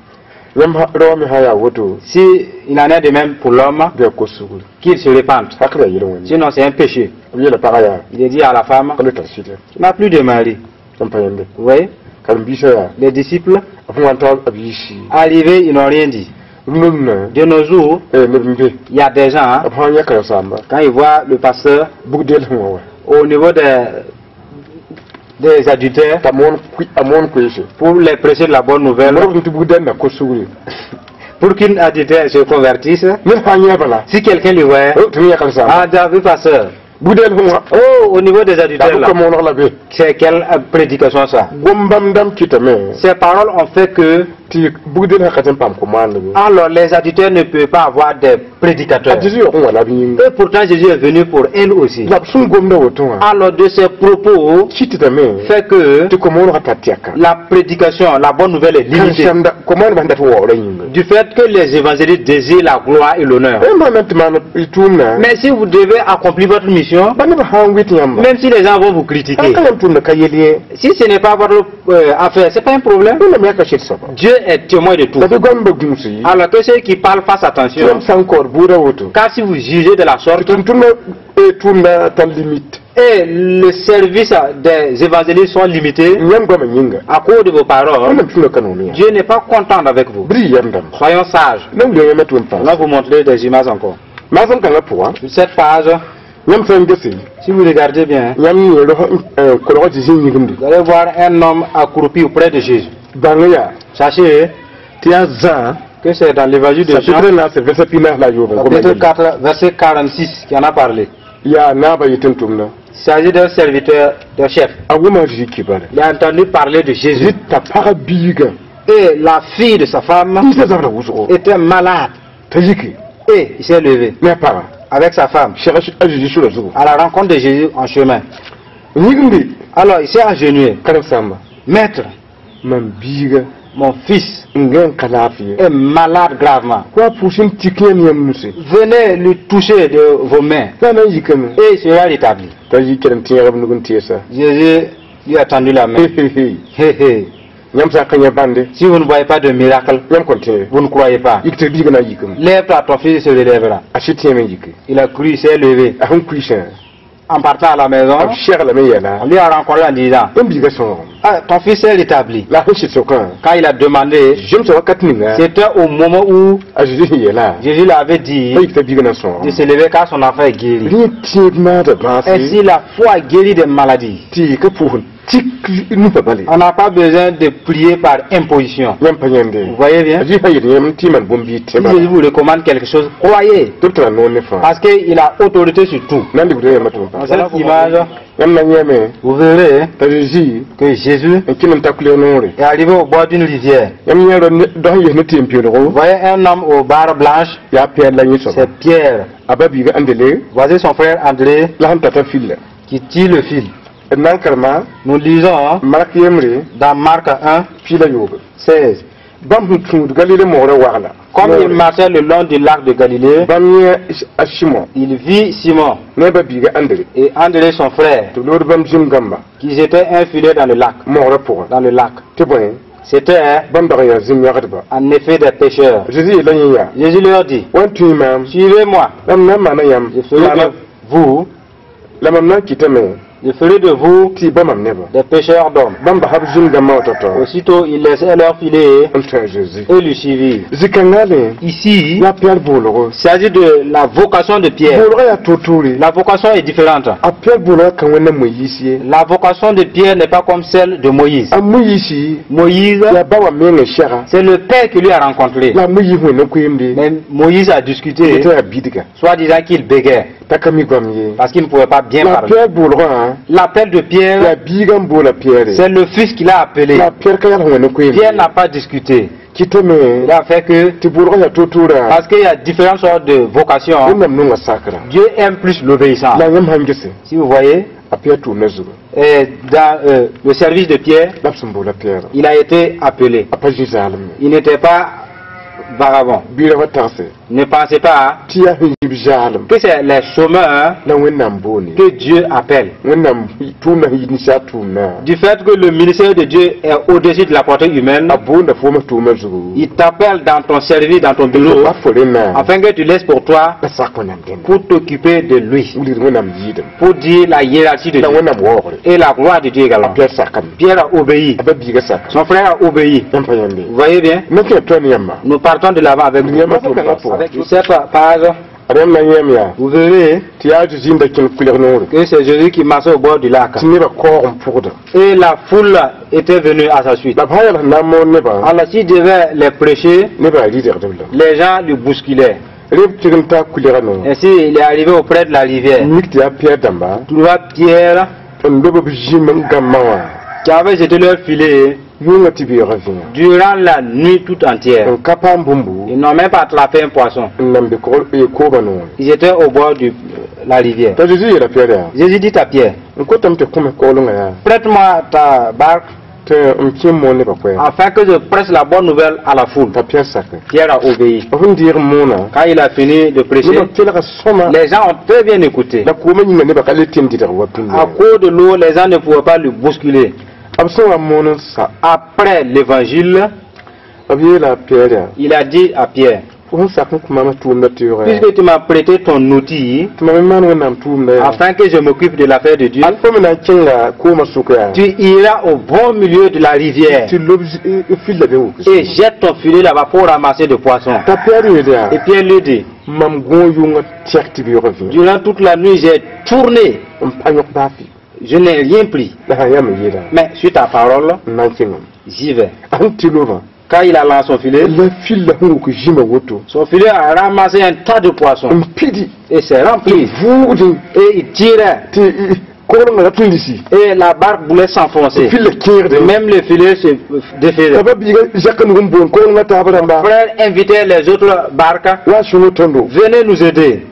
Yãmb rao me sã yaa woto. Si il en est de même pour l'homme, Bɩ a kos sugr. Qu'il se repente. Hakr yaa yel-wẽnde. Sinon, c'est un péché. B yeela pagã yaa. Il dit à la femme, Ka le tar sɩd. Tu n'as plus de mari. Yãmb pa yẽnde. Vous voyez? Karen-biisã yaa. Les disciples, B sẽn wa n ta b yiisi. Arrivés, ils n'ont rien dit. Rũnã rũnã. De nos jours, Neb n be. Il y a des gens, hein, B sã n yã karen-saamba. Quand ils voient le pasteur Bug-deel sẽn wa wa. Au niveau des adultères, T'a moon a moon koeese. Pour les prêcher de la bonne nouvelle, Modg tɩ bug-dɛl na kos sugri. Pour qu'une adultère se convertisse, Ned sã n yã bala. Si quelqu'un le voit, Tɩ yã karen-saamba. Ah, tu as vu, pasteur? Bug-dɛl sẽn wa. Oh, au niveau des La adultères, là, b ka mooneg la be. C'est quelle prédication ça? Gom-bãmb dãmb kɩtame. Ces paroles ont fait que Tɩ Tɩ bugdel sã ka tõe n paam ko-maandb. Alors les auditeurs ne peuvent pas avoir des prédicateurs. A Zeezi yaoog n wa la b yĩnga. Et pourtant Jésus est venu pour elle aussi. La b sẽn gomda woto wã Alors de ces propos kɩtdame fait que tɩ ko-moonegã tar tɛka. La prédication, la bonne nouvelle est limitée. Kãensãmda ko-moonebã sẽn dat waoora yĩnga. Du fait que les évangélistes désirent la gloire et l'honneur. Yãmb sã na n tɩ maan y tʋʋmdã, Mais si vous devez accomplir votre mission, ba nebã sã n wɩt yãmba, même si les gens vont vous critiquer, ka yãmb tʋʋmdã ka yel ye, si ce n'est pas votre affaire, c'est pas un problème. Wẽnnaam yaa kaset soaba. Dieu est témoin de tout. La bɩ goamba gũusi. Alors que ceux qui parlent fassent attention. Yãmb sã n kaood bʋʋda woto, Car si vous jugez de la sorte, tʋm-tʋmdã tʋʋmdã tar limite, et le service des évangélistes sont limités yãmb goamã yĩnga, à cause de vos paroles, Wẽnnaam tʋʋmdã ka noom yã. Dieu n'est pas content avec vous. Bɩ yɛm dãmba. Soyons sages. Na wilg yãmb tʋ n On pãas. va vous montrer des images encore. Maasem kãngã pʋga, Sur cette page, yãmb sã n gese, si vous regardez bien, yãmb yẽ kolg tɩ zĩ yĩgimde. Vous allez voir un homme accroupi auprès de Jésus. Bãng yaa Sachez tɩ yaa Zã que c'est dans l'évangile de Jean, chapitre naas verset 48. Chapitre 4, verset 46, qui en a parlé. Yaa naabã yetɩ n tʋmda. Il s'agit d'un serviteur, d'un chef. A wʋma a Zezi kibare. Il a entendu parler de Jésus. T'a pagã biiga Et la fille de sa femme ninsã zabra wʋsgo était malade. T'a yiki Et il s'est levé ne a pagã avec sa femme seg a Zezi sora zugu. À la rencontre de Jésus en chemin. Yĩgimde. Alors il s'est agenouillé. Karen-sãmba, Maître, mam biiga mon fils n gã n ka laafɩ ye. Est malade gravement. Wa pʋʋs n tik yãmb yãmb nuse. Venez lui toucher de vos mains La na n yikame. Et il sera rétabli. T'a yi kelem tẽegb nug n tɩɛsa. Jésus lui a tendu la main. He. Hé, hé. Yãmb sã n ka yã bãnde, Si vous ne voyez pas de miracle, yãmb kõn tẽ. Vous ne croyez pas. Yik tɩ biigã na n yikame. Lève-toi, ton fils se relèvera. A sɩd tẽeme n yike. Il a cru, il s'est levé. A sẽn kuisã, En partant à la maison, b seglame yɛla, on lui a rencontré en disant, yãmb biigã sõogame. Ah, ton fils est rétabli. La a sẽn sɩd sokã, Quand il a demandé, zemsa wakat ninga c'était au moment où a Zeezi sẽn yeela Jésus lui avait dit t'a yik t'a biigã na n de sõogame. se lever car son enfant est guéri. Rẽ tẽeb maada bãase Ainsi, la foi guérit des maladies. Tɩ ka pʋʋs n tik nusã bale. On n'a pas besoin de prier par imposition. Yãmb pa yãnde. Vous voyez bien? A Zeezi sã yel yãmb tɩ y maan bũmb bɩ Si Jésus vous recommande quelque chose, croyez. Tɩ b tara noor ne fãa. Parce qu'il a autorité sur tout. Na n lebd yãmba tɩ b Dans cette image, yãmb na yãame vous verrez t'a Zezi que Jésus n kẽnem ta kʋlg noore. Est arrivé au bord d'une rivière. Yãmb yã dao sẽn yes ne tẽn-peelgo. Vous voyez un homme au barre blanche, Yaa Piyɛr la yẽ soaba. C'est Pierre. A ba biiga Andele Voici son frère André la sẽn tata filla. Qui tire le fil. D na n karema Nous lisons, hein, Mark yembre dans Marc 1, 18. 16. Bãmb sẽn tũud Galile moogrã wagla, Comme il marchait le long du lac de Galilée, bãmb yẽ a Simõ il vit Simon ne a ba biiga Andre et André son frère tɩ b lood bãmb zĩm-gãmba qui jetaient un filet dans le lac. Moogrã pʋgã. Dans le lac. Tɩ bõe, C'était bãmb dag n yaa zĩm-yãgdba. En effet des pêcheurs. Zezi yeela yẽ yaa, Jésus leur dit, wa n tũi maam, Suivez-moi, la m na n maana yãmb je ferai de vous, la mam na n kɩtame je ferai de vous tɩ y ba mam nebã. Des pêcheurs d'hommes. Bãmb basa b zĩm-gãmbã wã tao-tao Aussitôt, ils laissèrent leur filet n tõe a Zezi. Et le suivirent. Zĩ-kãngã Ici, yaa Piyɛr boolgo. Il s'agit de la vocation de Pierre. Boolgã yaa toor-toore. La vocation est différente. A Piyɛr boolgã ka Wẽnnaam Moyiis ye. La vocation de Pierre n'est pas comme celle de Moïse. A Moyiisi Moïse, yaa ba wã meng n sɛga. C'est le Père qui lui a rencontré. La a Moyiis wẽnd koeemde Mais Moïse a discuté, tɩ yaa bidga soit disant qu'il bégait, t'a ka mi goam ye. Parce qu'il ne pouvait pas bien La parler. Piyɛr boolgã L'appel de Pierre, yaa biigã n boola Piyɛre. C'est le fils qui l'a appelé. La Piyɛr ka yals wẽnd koeemde. Pierre n'a pas discuté. Kɩtame Il a fait que, tɩ boolgã yaa toor-toorã, parce qu'il y a différentes sortes de vocations, Wẽnnaam nonga sakra. Dieu aime plus l'obéissance. La yãmb sãn gese, Si vous voyez, a Piyɛr tʋʋmdã zugu, et dans le service de Pierre, la b sẽn boola Piyɛrã, il a été appelé. A pa zĩ zaalem ye. Il n'était pas vagabond. Bɩ ra wa tagse Ne pensez pas tɩ yaa sẽn yib zaalem que c'est les chômeurs la Wẽnnaam boone que Dieu appelle. Wẽnnaam tʋʋmdã sẽn yit ninsaal tʋʋmdã. Du fait que le ministère de Dieu est au-dessus de la portée humaine, A boonda foomã tʋʋmã zugu il t'appelle dans ton service, dans ton bureau, pa fo rẽnna afin que tu laisses pour toi, la sak Wẽnnaam dẽnda pour t'occuper de lui, wilgd Wẽnnaam yɩɩdem pour dire la hiérarchie de la Dieu Wẽnnaam waoogre. Et la gloire de Dieu également. Piyɛr sakame. Pierre a obéi, A ba biigã saka. Son frère a obéi. Yãmb pa yãmbe. Vous voyez bien? Na kẽ tõe ne yãmba. Nous partons de l'avant avec vous. Avec cette page, A yãmb na yãm yaa vous verrez tɩ yaa Zeezi n da kẽn kʋlg noore que c'est Jésus qui marchait au bord du lac. Tɩ nebã kaoog n pʋgda. Et la foule était venue à sa suite. La b sã n yals n na n moon nebã, Alors s'il devait les prêcher, nebã rɩdgdb la les gens le bousculaient. Reb tɩg n taa kʋlgã noor. Ainsi, il est arrivé auprès de la rivière. Mik tɩ yaa Piyɛr dãmba Tu vois Pierre n lob b zĩm n gãmbã wã. Qui avaient jeté leur filet Yʋngã tɩ beoogã vĩyã. Durant la nuit tout entière. N ka paam bũmbu. Ils n'ont même pas attrapé un poisson. N nan be koogã noore. Ils étaient au bord de la rivière. T'a Zeezi yeela Piyɛr yaa. Jésus dit à Pierre, N kotame tɩ kõ-me koglengã yaa. Prête-moi ta barque Tɩ m kẽ moon nebã koɛɛga. Afin que je prêche la bonne nouvelle à la foule. T'a Piyɛr sake. Pierre a obéi. B sẽn deeg moonã. Quand il a fini de prêcher, Nebã kelga sõma. Les gens ont très bien écouté. La koomã yĩnga nebã ka le tẽn dɩdg wa pĩnda. À cause de l'eau, les gens ne pouvaient pas le bousculer. B sẽn wa moon n sa. Après l'évangile, B yeela a Piyɛr yaa. Il a dit à Pierre, Fo sẽn sak n kõ maamã tʋʋmdã teoogã yaa. Puisque tu m'as prêté ton outil, Tɩ mam me maan Wẽnnaam tʋʋmdã yaa. Afin que je m'occupe de l'affaire de Dieu, Al fo me na n kẽnga koomã sʋk yaa. Tu iras au bon milieu de la rivière Tɩ lob fil la be wʋk. Et jette ton filet là-bas pour ramasser des poissons. T'a Piyɛr yeel yaa. Et Pierre lui dit, Mam gõo yʋngã tɛk tɩ beoogã vĩyã. Durant toute la nuit, j'ai tourné, N pa yõk baa fɩ. Je n'ai rien pris. La sã n yaa me yeela. Mais sur ta parole, N na n kẽngame. J'y vais. A sẽn tɩ lobã. Quand il a lancé son filet, La fil la sẽn wʋk zĩma woto. Son filet a ramassé un tas de poissons N pidi. Et s'est rempli. Vʋʋgdẽ. Et il tirait. Tɩ koglengã rat n lisi. Et la barque voulait s'enfoncer. Fil la kẽegdẽ. Même le filet se défaisait. T'a ba-biigã zaka nug n boon koglengã taab rãmba. Frère invitait les autres barques. Wa a sõng tõndo. Venez nous aider.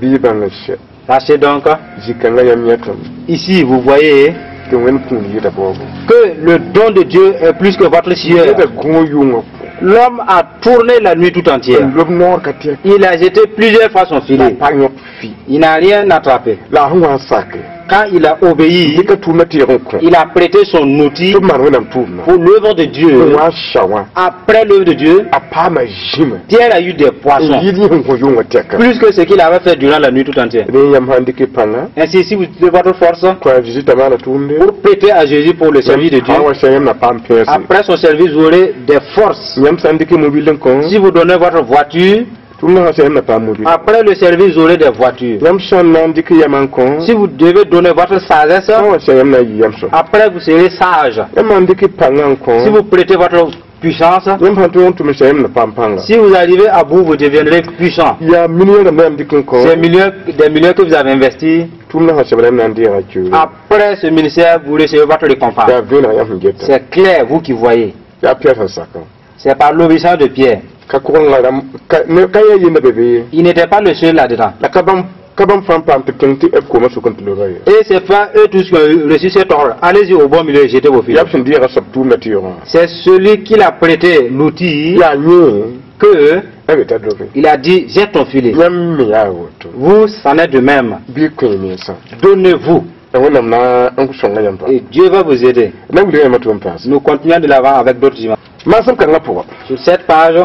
Bɩ y bãng sɛ. Sachez donc, Zĩ-kãngã yam yẽtame. Ici vous voyez Tɩ Wẽnd kũun yɩɩda baoogo. Que le don de Dieu est plus que votre sueur. Neda gõo yʋngã pʋgẽ. L'homme a tourné la nuit tout entière. N lob noor ka tɛk. Il a jeté plusieurs fois son La filet. pa yõk fɩ. Il n'a rien attrapé. La a sẽn wa n sake. Quand il a obéi, Dɩka tʋʋmdã teeg n kõ. Il a prêté son outil Tɩ b maan Wẽnnaam tʋʋmdã. Pour l'œuvre de Dieu. N wa n sa wã. Après l'œuvre de Dieu, A paama zĩma. Pierre a eu des N poissons. yɩɩd yẽ sẽn kõ yʋngã tɛka. Plus que ce qu'il avait fait durant la nuit tout entière. Rẽ yãmb sã n dɩk pãnga. Ainsi, si vous utilisez votre force Kõ a Zeezi t'a maana tʋʋmde. Pour prêter à Jésus pour le service de Dieu, Sã n wa sã yãmb na paam pẽese. Après son service, vous aurez des forces. Yãmb sã n dɩk mobil n kõ. Si vous donnez votre voiture, Tʋʋmdã sã sã yãmb na paam mobil. Après le service, vous aurez des voitures. Yãmb sã n na n dɩk yam n kõ. Si vous devez donner votre sagesse, Sã n wa sã yãmb na n yɩ yam soab. Après vous serez sage. Yãmb sã n dɩk pãngã n kõ. Si vous prêtez votre puissance, Yãmb sã n tõog n tʋm sã yãmb na paam pãnga. Si vous arrivez à bout, vous deviendrez puissant. Yaa million rãmb yãmb dɩk n kõ. Ces millions, des millions que vous avez investis, Tʋʋmdã sã sebra yãmb na n deega keoore. Après ce ministère, vous recevez votre récompense. Yaa vẽeneg yãmb sẽn geta. C'est clair, vous qui voyez. Yaa Piyɛr sẽn sakã. C'est par l'obéissance de Pierre. Ka koglengã rãmb ka ne- ka yaa yenda be be ye. Il n'était pas le seul là-dedans. La ka bãmb ka bãmb fãa n paam tɩ kẽng tɩ b koomã sʋk n tɩ loba ye. Et c'est pas eux tous qui ont reçu cet ordre. Allez-y au bon milieu et jetez vos filets. Yaa b sẽn deega soab tʋʋmdã tɩ-yoogã. C'est celui qui l'a prêté l'outil Yaa yẽ que a be t'a lobe. Il a dit, jette ton filet. Yãmb me yaa woto. Vous, c'en est de même. Bɩ kõ y mensã. Donnez-vous La Wẽnnaam na n sõnga yãmb pa. Et Dieu va vous aider. Na wilga yãmb tɩ n paase. Nous continuons de l'avant avec d'autres images. Maasem kãngã pʋga. Sur cette page,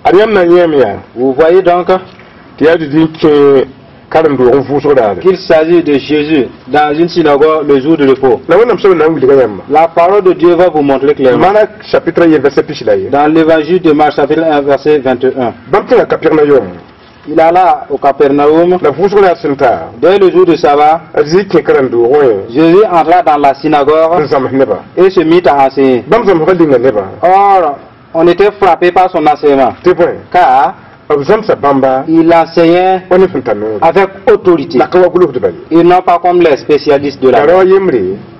Ad yãmb na n yẽem yaa. Vous voyez donc Tɩ yaa Zezi n kẽ karen-doog n vʋʋsg daare. Qu'il s'agit de Jésus dans une synagogue le jour de repos. La Wẽnnaam soab na n wilga yãmba. La parole de Dieu va vous montrer clairement. Mark chapitre a verset 21. Dans l'évangile de Marc chapitre 1 verset 21. Bãmb tẽnga Kapernayom. Il alla au Capernaum. La vʋʋsg daar sẽn ta. Dès le jour de sabbat, A Zezi kẽ karen-doogẽ wã. Jésus entra dans la synagogue N zãms nebã. Et se mit à enseigner. Bãmb zãmsgã linga nebã. Or, on était frappé par son enseignement, Tɩ bõe. Car B zãmsa bãmba. Il enseignait Wa ne sẽn tar noore. Avec autorité La ka wa gʋlsdbã ye. Et non pas comme les spécialistes de la La loi. rao yembre.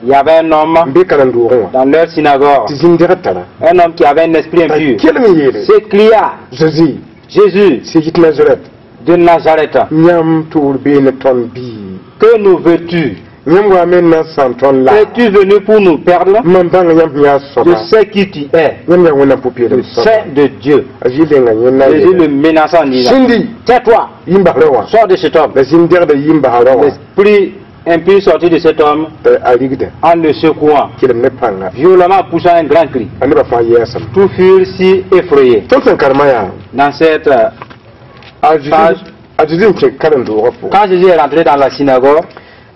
Il y avait un homme N be karen-doogẽ wã. dans leur synagogue, Tɩ zĩn-dɛgd tara. Un homme qui avait un esprit T'a impur, kelem n yeele. S'écria, Zezi. Jésus Sẽn yit Nazarɛt. De Nazareth, Yãmb toor bee ne tõnd bii. Que nous veux-tu? Yãmb wa me na n sãam tõnd la. Es-tu venu pour nous perdre? Mam bãnga yãmb sẽn yaa Je soaba. Sais qui tu es, Yãmb yaa Wẽnnaam pʋ-peelem le soaba. Saint de Dieu. A Zezi lenga yẽnd na n Jésus le yeele. menaça en disant, Sĩndi. Tais-toi, Yĩn bas rao wã. Sors de cet homme. La zĩn-dɛgdã yĩn bas rao wã. L'esprit impur sortit de cet homme T'a a rigda. En le secouant, Kelem ne pãnga. Violemment poussant un grand cri. A nebã fãa yɛɛsame. Tous furent si effrayés. Tõnd sẽn karema yaa. Dans cette A Zezi page, a Zezi n kẽ karen-doogã pʋgẽ. Quand Jésus est rentré dans la synagogue,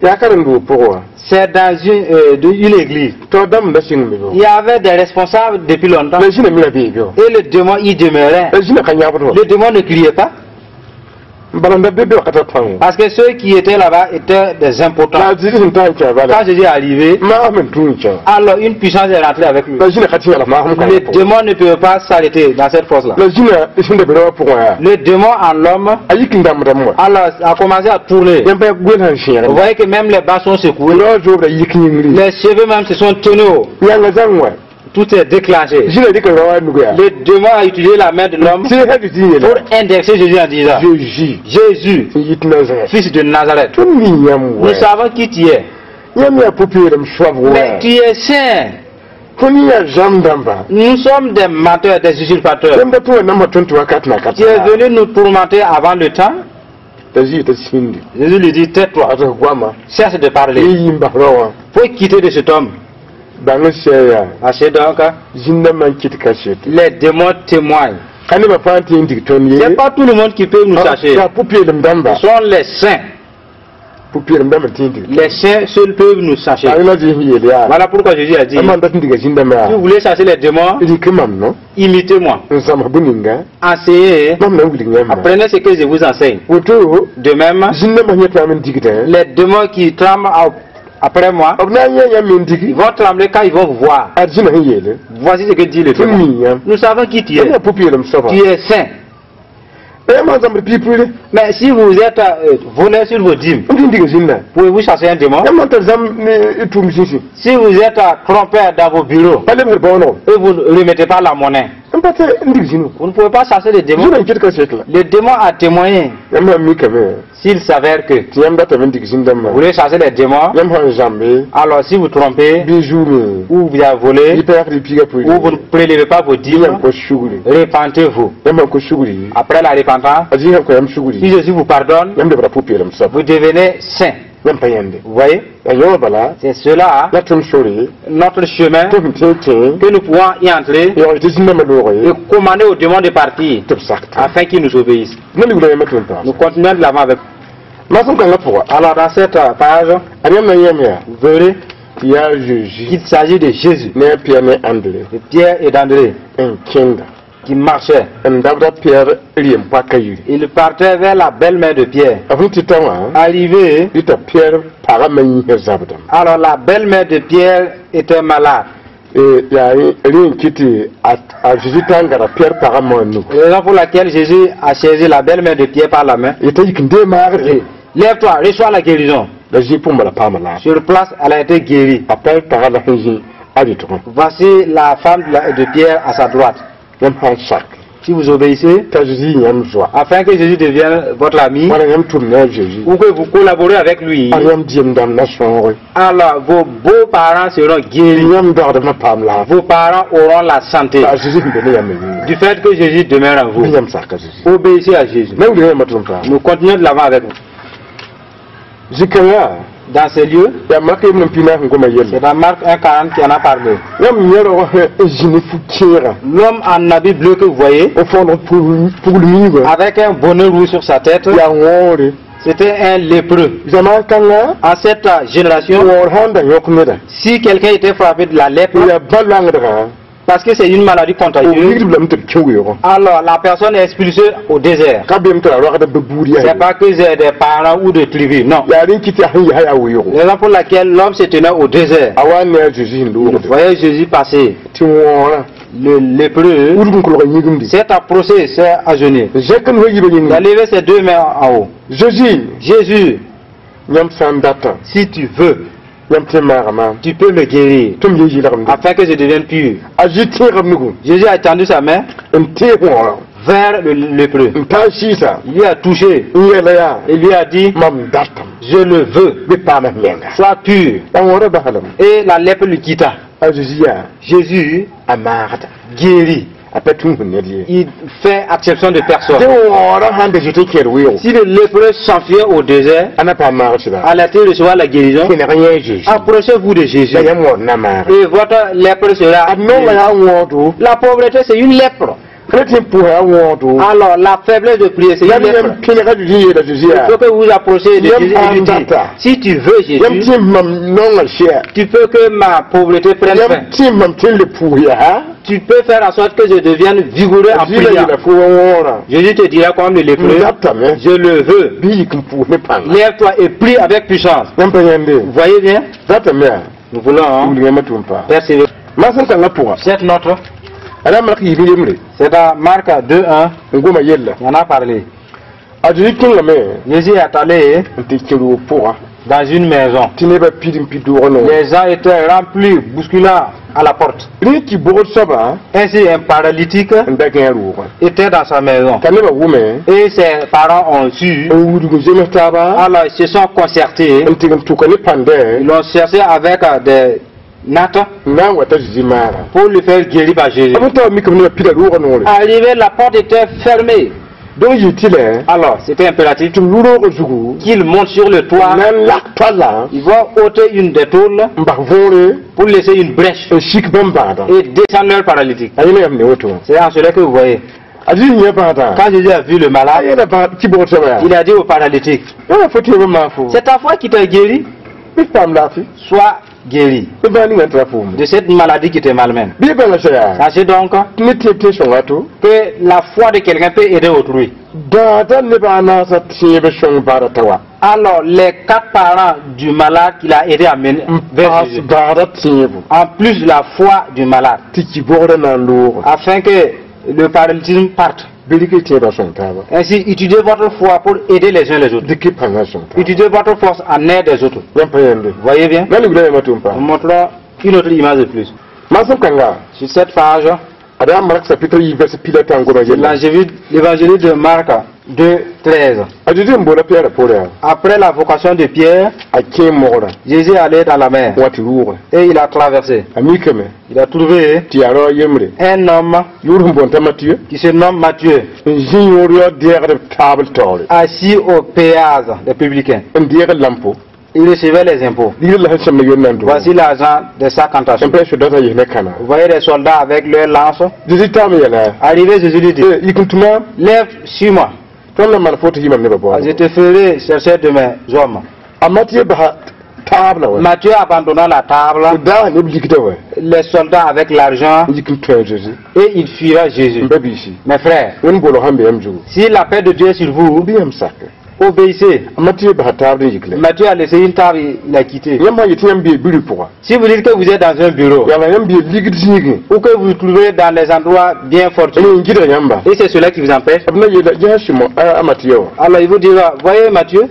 Yaa karen-doog pʋgẽ wã. C'est dans une église. Tɩ dãmb da sɩng me Il y avait des responsables depuis longtemps. La zĩna me ra bee bɩ. Et le démon y demeurait. La zĩna ka yãbd wã. Le démon ne criait pas. Bala n da be be wakatã pãngo. Parce que ceux qui étaient là-bas étaient des impotents. La a Zezi sẽn ta n kẽ bala Quand Jésus est arrivé, maasem n tũ n kẽ. Alors une puissance est rentrée avec lui. La zĩna ka tɩ yãls maasem Le kãngã. Démon ne peut pas s'arrêter dans cette force-là. La zĩna sẽn da be raoã pʋgẽ yaa Le démon en l'homme, a yik n dãmbdame wã. Alors a commencé à tourner. Yãmb pa goel sẽn sẽegd. Vous voyez que même les bas sont secoués. Rao zoobda yik yĩngri. Les cheveux même se sont tenus haut. Yãnga zãng wã. Tout est déclenché. Zĩna dɩka raoã nug yaa. Le démon a utilisé la main de l'homme tɩ sã tɩ yeela pour indexer Jésus en disant: Jésus Jésus, sẽn yit Nazarɛt, fils de Nazareth, tõnd mi yãmb nous wɛ. Savons qui tu es. Yãmb yaa pʋ-peelem soab Mais wɛ. Tu es saint. Tõnd yaa zãmb dãmba. Nous sommes des menteurs, des usurpateurs. Yãmb da tɩ wẽnnaamã tõnd tɩ wakat na ka. Tu es venu nous tourmenter avant le temps. T'a zɩɩ t'a sĩndi. Jésus lui dit: Tais-toi, A tɩ goama cesse de parler. yɩ yĩm bas rao wã. Faut quitter de cet homme. Bãng sɛ yaa Assez donc, zĩndãmbã n kɩt kaset. Les démons témoignent. Ka nebã fãa tɩ n dig tõnd ye. C'est pas tout le monde qui peut nous chasser. Yaa pʋ-peelem dãmba. Ce sont les saints. Pʋ-peelem dãmba tɩ n dig. Les saints seuls peuvent nous chasser. A la zɩ yeel yaa Voilà pourquoi Jésus a dit: yãmb sãn dat n diga zĩndãmbã Si yaa vous voulez chasser les démons, rɩk mam no imitez-moi. N zãms bũ-ninga Enseignez, mam na n wilg yãmba. Apprenez ce que je vous enseigne. Woto De même, zĩndãmbã yẽ tãam n digdã les démons qui tremblent après moi, b na n yã yãmb me n ils digi. Vont trembler quand ils vont vous voir. Ad zĩna sẽn yeele. Voici ce que dit le Tõnd démon. mi yãmb. Nous savons qui tu Yãmb es. yaa pʋ-peelem soaba. Tu es saint. La yãmb sã n zãmbd piipre Mais si vous êtes voleur sur vos dîmes, m tɩ n diga zĩnda pouvez-vous chasser un démon? Yãmb sã n tar zãmb ne tʋʋm zĩsẽ Si vous êtes trompeur dans vos bureaux pa lebsd baoonegem et vous ne remettez pas la monnaie, n pa tɩ n dig zĩnu. Vous ne pouvez pas chasser le démon. Zĩna n ket kaset la. Le démon a témoigné. Yãmb sã n mikame S'il s'avère que tɩ yãmb datame n dig zĩndãmbã vous voulez chasser les démons, yãmb sã n zãmbe alors si vous trompez, bɩ zuume ou vous avez volé, yɩ paɛgd y piiga ou vous ne prélevez pas vos bɩ yãmb dîmes, kos sugri répentez-vous. Yãmb sã n kos sugri Après la repentance, a zĩ sãn kõ yãmb si sugri Jésus vous pardonne, yãmb lebra pʋ-peelem soab. Vous devenez saint. Yãmb pa yãnde. Vous voyez? Yaa yõo bala C'est cela, la tõnd sore notre chemin, tɩ sẽn tẽ kẽ que nous pouvons y entrer yaool tɩ zĩndãmbã loog et commander aux démons de partir tɩ b sakta. Afin qu'ils nous obéissent. Na ligda yãmb tɩ n paas. Nous continuons de l'avant avec. Masem kãngã pʋga. Alors dans cette page, Ad yãmb na n yãmb yaa vous verrez tɩ yaa Zeezi qu'il s'agit de Jésus, ne a Pɩyɛr ne Ãndre de Pierre et d'André n kẽnda qui marchaient. N dabda Pɩyɛr rem-poaka yiri. Ils partaient vers la belle-mère de Pierre. A fõn tɩ ta wã Arrivé, rɩta Pɩyɛr pagã ma yĩsã zabdame. Alors la belle-mère de Pierre était malade. Yaa rẽ n kɩt tɩ a Zeezi ta n gada Pɩyɛr pagã ma nugu. Raison pour laquelle Jésus a saisi la belle-mère de Pierre par la main. Yeta yik n dee maagre. Lève-toi, reçois la guérison. La zĩ pʋgẽ bala paama laafɩ. Sur place, elle a été guérie. A pa pagã la sẽn zĩ a rɩtgẽ. Voici la femme de Pierre à sa droite. Yãmb sã n sak Si vous obéissez, t'a Zeezi yãmb zoa afin que Jésus devienne votre ami, wala yãmb tʋm ne a Zeezi ou que vous collaborez avec lui, a yãmb dɩem dãmb na sõoge alors vos beaux-parents seront guéris. Yãmb dɔgdb na paam laafɩ. Vos parents auront la santé. La a Zeezi sẽn be ne yãmb yĩnga. Du fait que Jésus demeure en Bɩ vous. yãmb saka Zeezi. Obéissez à Jésus. Na wilg yãmb tɩ n paam. Nous continuons de l'avant avec vous. Zĩ-kãngã Dans ces lieux, yaa mak yem n pina sẽn goma c'est yella. Dans Marc 1,40 qui en a parlé. Yãmb yẽ raoog sẽn n zĩ ne fu-kẽerã L'homme en habit bleu que vous voyez, n fõodg pugl miigã avec un bonnet rouge sur sa tête, yaa wõore. C'était un lépreux. Zamaan kãnga En cette génération, wõor sãn da yõk nedã si quelqu'un était frappé de la lèpre, yaa ba-loangdgã parce que c'est une maladie b contagieuse, wigdb lame tɩ b kẽ weoogẽ. Alors la personne est expulsée au désert. Ka beem tɩ ra roagda bɩ buud yaa C'est pas que c'est des parents ou des tribus, non. yaa rẽ kɩt yaa sẽn yaa yaa weoogo. Raison pour laquelle l'homme se tenait au désert. A wa ne a Zeezi sẽn Il loogde voyait Jésus passer. Tɩ wõorã Le lépreux wudg n kolga yĩgimdi s'est approché, s'est agenouillé. Zẽk n fo yiba Il a yĩnga. Levé ses deux mains en haut. Zeezi Jésus, yãmb sã n data si tu veux, yãmb tɩ n maaga maam tu peux me guérir tɩ m ye yɩlgemde. Afin que je devienne pur. A zĩ tẽegb nugu Jésus a tendu sa main n teeg wõorã vers le lépreux. N taa sɩɩsa Il lui a touché n yeela yaa et lui a dit: mam datame Je le veux, bɩ paama f menga. Sois pur. La wõora baslame. Et la lèpre le quitta. A Zeezi yaa Jésus a maagda guérit. A pa tũus ned ye. Il fait exception de personne. Tɩ wõora sãn da zoet n kẽed weoogo Si le lépreux s'enfuyait au désert, a na paam maag sɩda allait-il recevoir la guérison? kẽneg yẽ Zeezi Approchez-vous de Jésus la yãmb wõor na maage. Et votre lèpre sera A nonga guérie. yaa wõodo. La pauvreté, c'est une lèpre. Rẽ tɩ n pʋʋsa yaa wõodo. Alors, la faiblesse de prier, c'est Yãmb une lèpre. yãmb kẽnega Zeezi n yeela Zeezi Il yaa faut que vous vous approchiez de Yam Jésus et lui dites: andata. Si tu veux, yãmb Jésus, tɩ mam nonga sɩa tu peux que ma pauvreté prenne fin. yãmb tɩ mam tɩ n le pʋʋs yaa. tu peux faire en sorte que je devienne vigoureux en A Zezi la priant. yeela fo wa wõora. Jésus te dira comme le M lépreux, datame je le veux. Bɩ yik n pʋʋs ne pãnga. Lève-toi et prie avec puissance. Yãmb pa yãnde. Vous voyez bien? Datame yaa. Nous voulons, hein, Wilg yãmba tʋ n paa. persévérer. Maasem kãngã pʋga. Cette note, A Mark yiib n yembre. C'est dans Marc 2.1, N goma yella. on en a parlé. A Zezi kẽngame Jésus est allé n tɩ kẽ roog pʋga. Dans une maison. Tɩ nebã pid n pid doogã noorẽ. Les gens étaient remplis, bousculant à la porte. Rẽ tɩ bogd soaba Ainsi, un paralytique n da gãe roogã. Était dans sa maison. T'a nebã wʋme Et ses parents ont su. N wudg n zems taaba Alors, ils se sont concertés. N tɩg n tʋka ne pãndɛ Ils l'ont cherché avec des nattes n na n wa t'a Zezi maara. Pour le faire guérir par Jésus. B tao mikame nebã pida roogã noorẽ. Arrivé, la porte était fermée. Donc yɩ tɩ lɛ Alors, c'était impératif tɩ b lʋ roogã zugu qu'il monte sur le toit. Na n lak toala Ils vont ôter une des tôles n bas võore pour laisser une brèche n sik bãmb bãadã. Et descendre leur paralytique. A yẽla yam ne woto. C'est en cela que vous voyez. A Zezi yã bãadã. Quand Jésus a vu le A malade, yeela tɩ bogd soaba yaa. Il a dit au paralytique, Yãmba fo tẽebã maan fo. c'est ta foi qui t'a guéri, Bɩ f paam laafɩ. Sois guéri Bɩ bãag ninga n tara foom. De cette maladie qui te malmène. Bɩ bãnga sã yaa. Sachez donc Tɩ ne tẽeb tẽ-sõnga to. Que la foi de quelqu'un peut aider autrui. Bãadã nebã a naasã tẽeb sõng bãadã t'a wa. Alors, les quatre parents du malade qu'il a aidé à mener N vers paas Jésus, bãadã tẽebo. En plus de la foi du malade, Tɩ ki bogdã na n looga. Afin que le paralytisme parte. Bɩ rɩk tẽebã sõng taaba. Ainsi, utilisez votre foi pour aider les uns les autres. Dɩk y pãngã sõng taaba. Utilisez votre force en aide des autres. Yãmb pa yãmbe. Vous voyez bien? Na n wilga yãmba tʋ n paa. Nous montrons une autre image de plus. Maasem kãnga. Sur cette page, Ad yaa Mark chapitre yiib verset pila tã n goma yella. l'évangile de Marc 2, 13. A Zezi n boola Piyɛɛrã poorẽ yaa. Après la vocation de Pierre, A kẽ mogrã. Jésus est allé dans la mer N wa tɩ rʋʋgẽ. Et il a traversé. A mikame. Il a trouvé Tɩ yaa rao yembre. Un homme Yʋʋr sẽn boond t'a Matiyo. Qui se nomme Matthieu, N zĩ yõor yaood deegdb taabl taoore. Assis au péage des publicains. N deeg lampo. Il recevait les impôts. Ligd la sẽn sõmd yond na n dʋg. Voici l'argent de sa cantation. N pa sodata yes ne kãna. Vous voyez les soldats avec leurs lances. Zezi taam yɛla. Arrivé, Jésus lui dit, Yik n tʋma. Lève, suis-moi. Tõnd na maan fo tɩ yɩmam nebã Je baoodgo. Te ferai chercher de mes hommes. A Matiyo basa taabla wã. Matthieu abandonna la table, Daa neb ligdã wã. Les soldats avec l'argent, N yik n tõe a Zezi. Et il fuira Jésus. N ba biisi. Mes frères, Wẽnd boolg sãn be yãmb zugu. Si la paix de Dieu est sur vous, Bɩ yãmb sake. Obéissez. A Matiyo basa taabd n yik le. Matthieu a laissé une table, il a quitté. Yãmb sã n yet tɩ yãmb bee biri pʋga. Si vous dites que vous êtes dans un bureau, Yaa la yãmb bee ligd zĩigẽ. Ou que vous vous trouvez dans les endroits bien fortunés, N gɩdg yãmba. Et c'est cela qui vous empêche, B na yeela ges Sɩmo a Matiyo wã. Alors il vous dira, voyez Matthieu,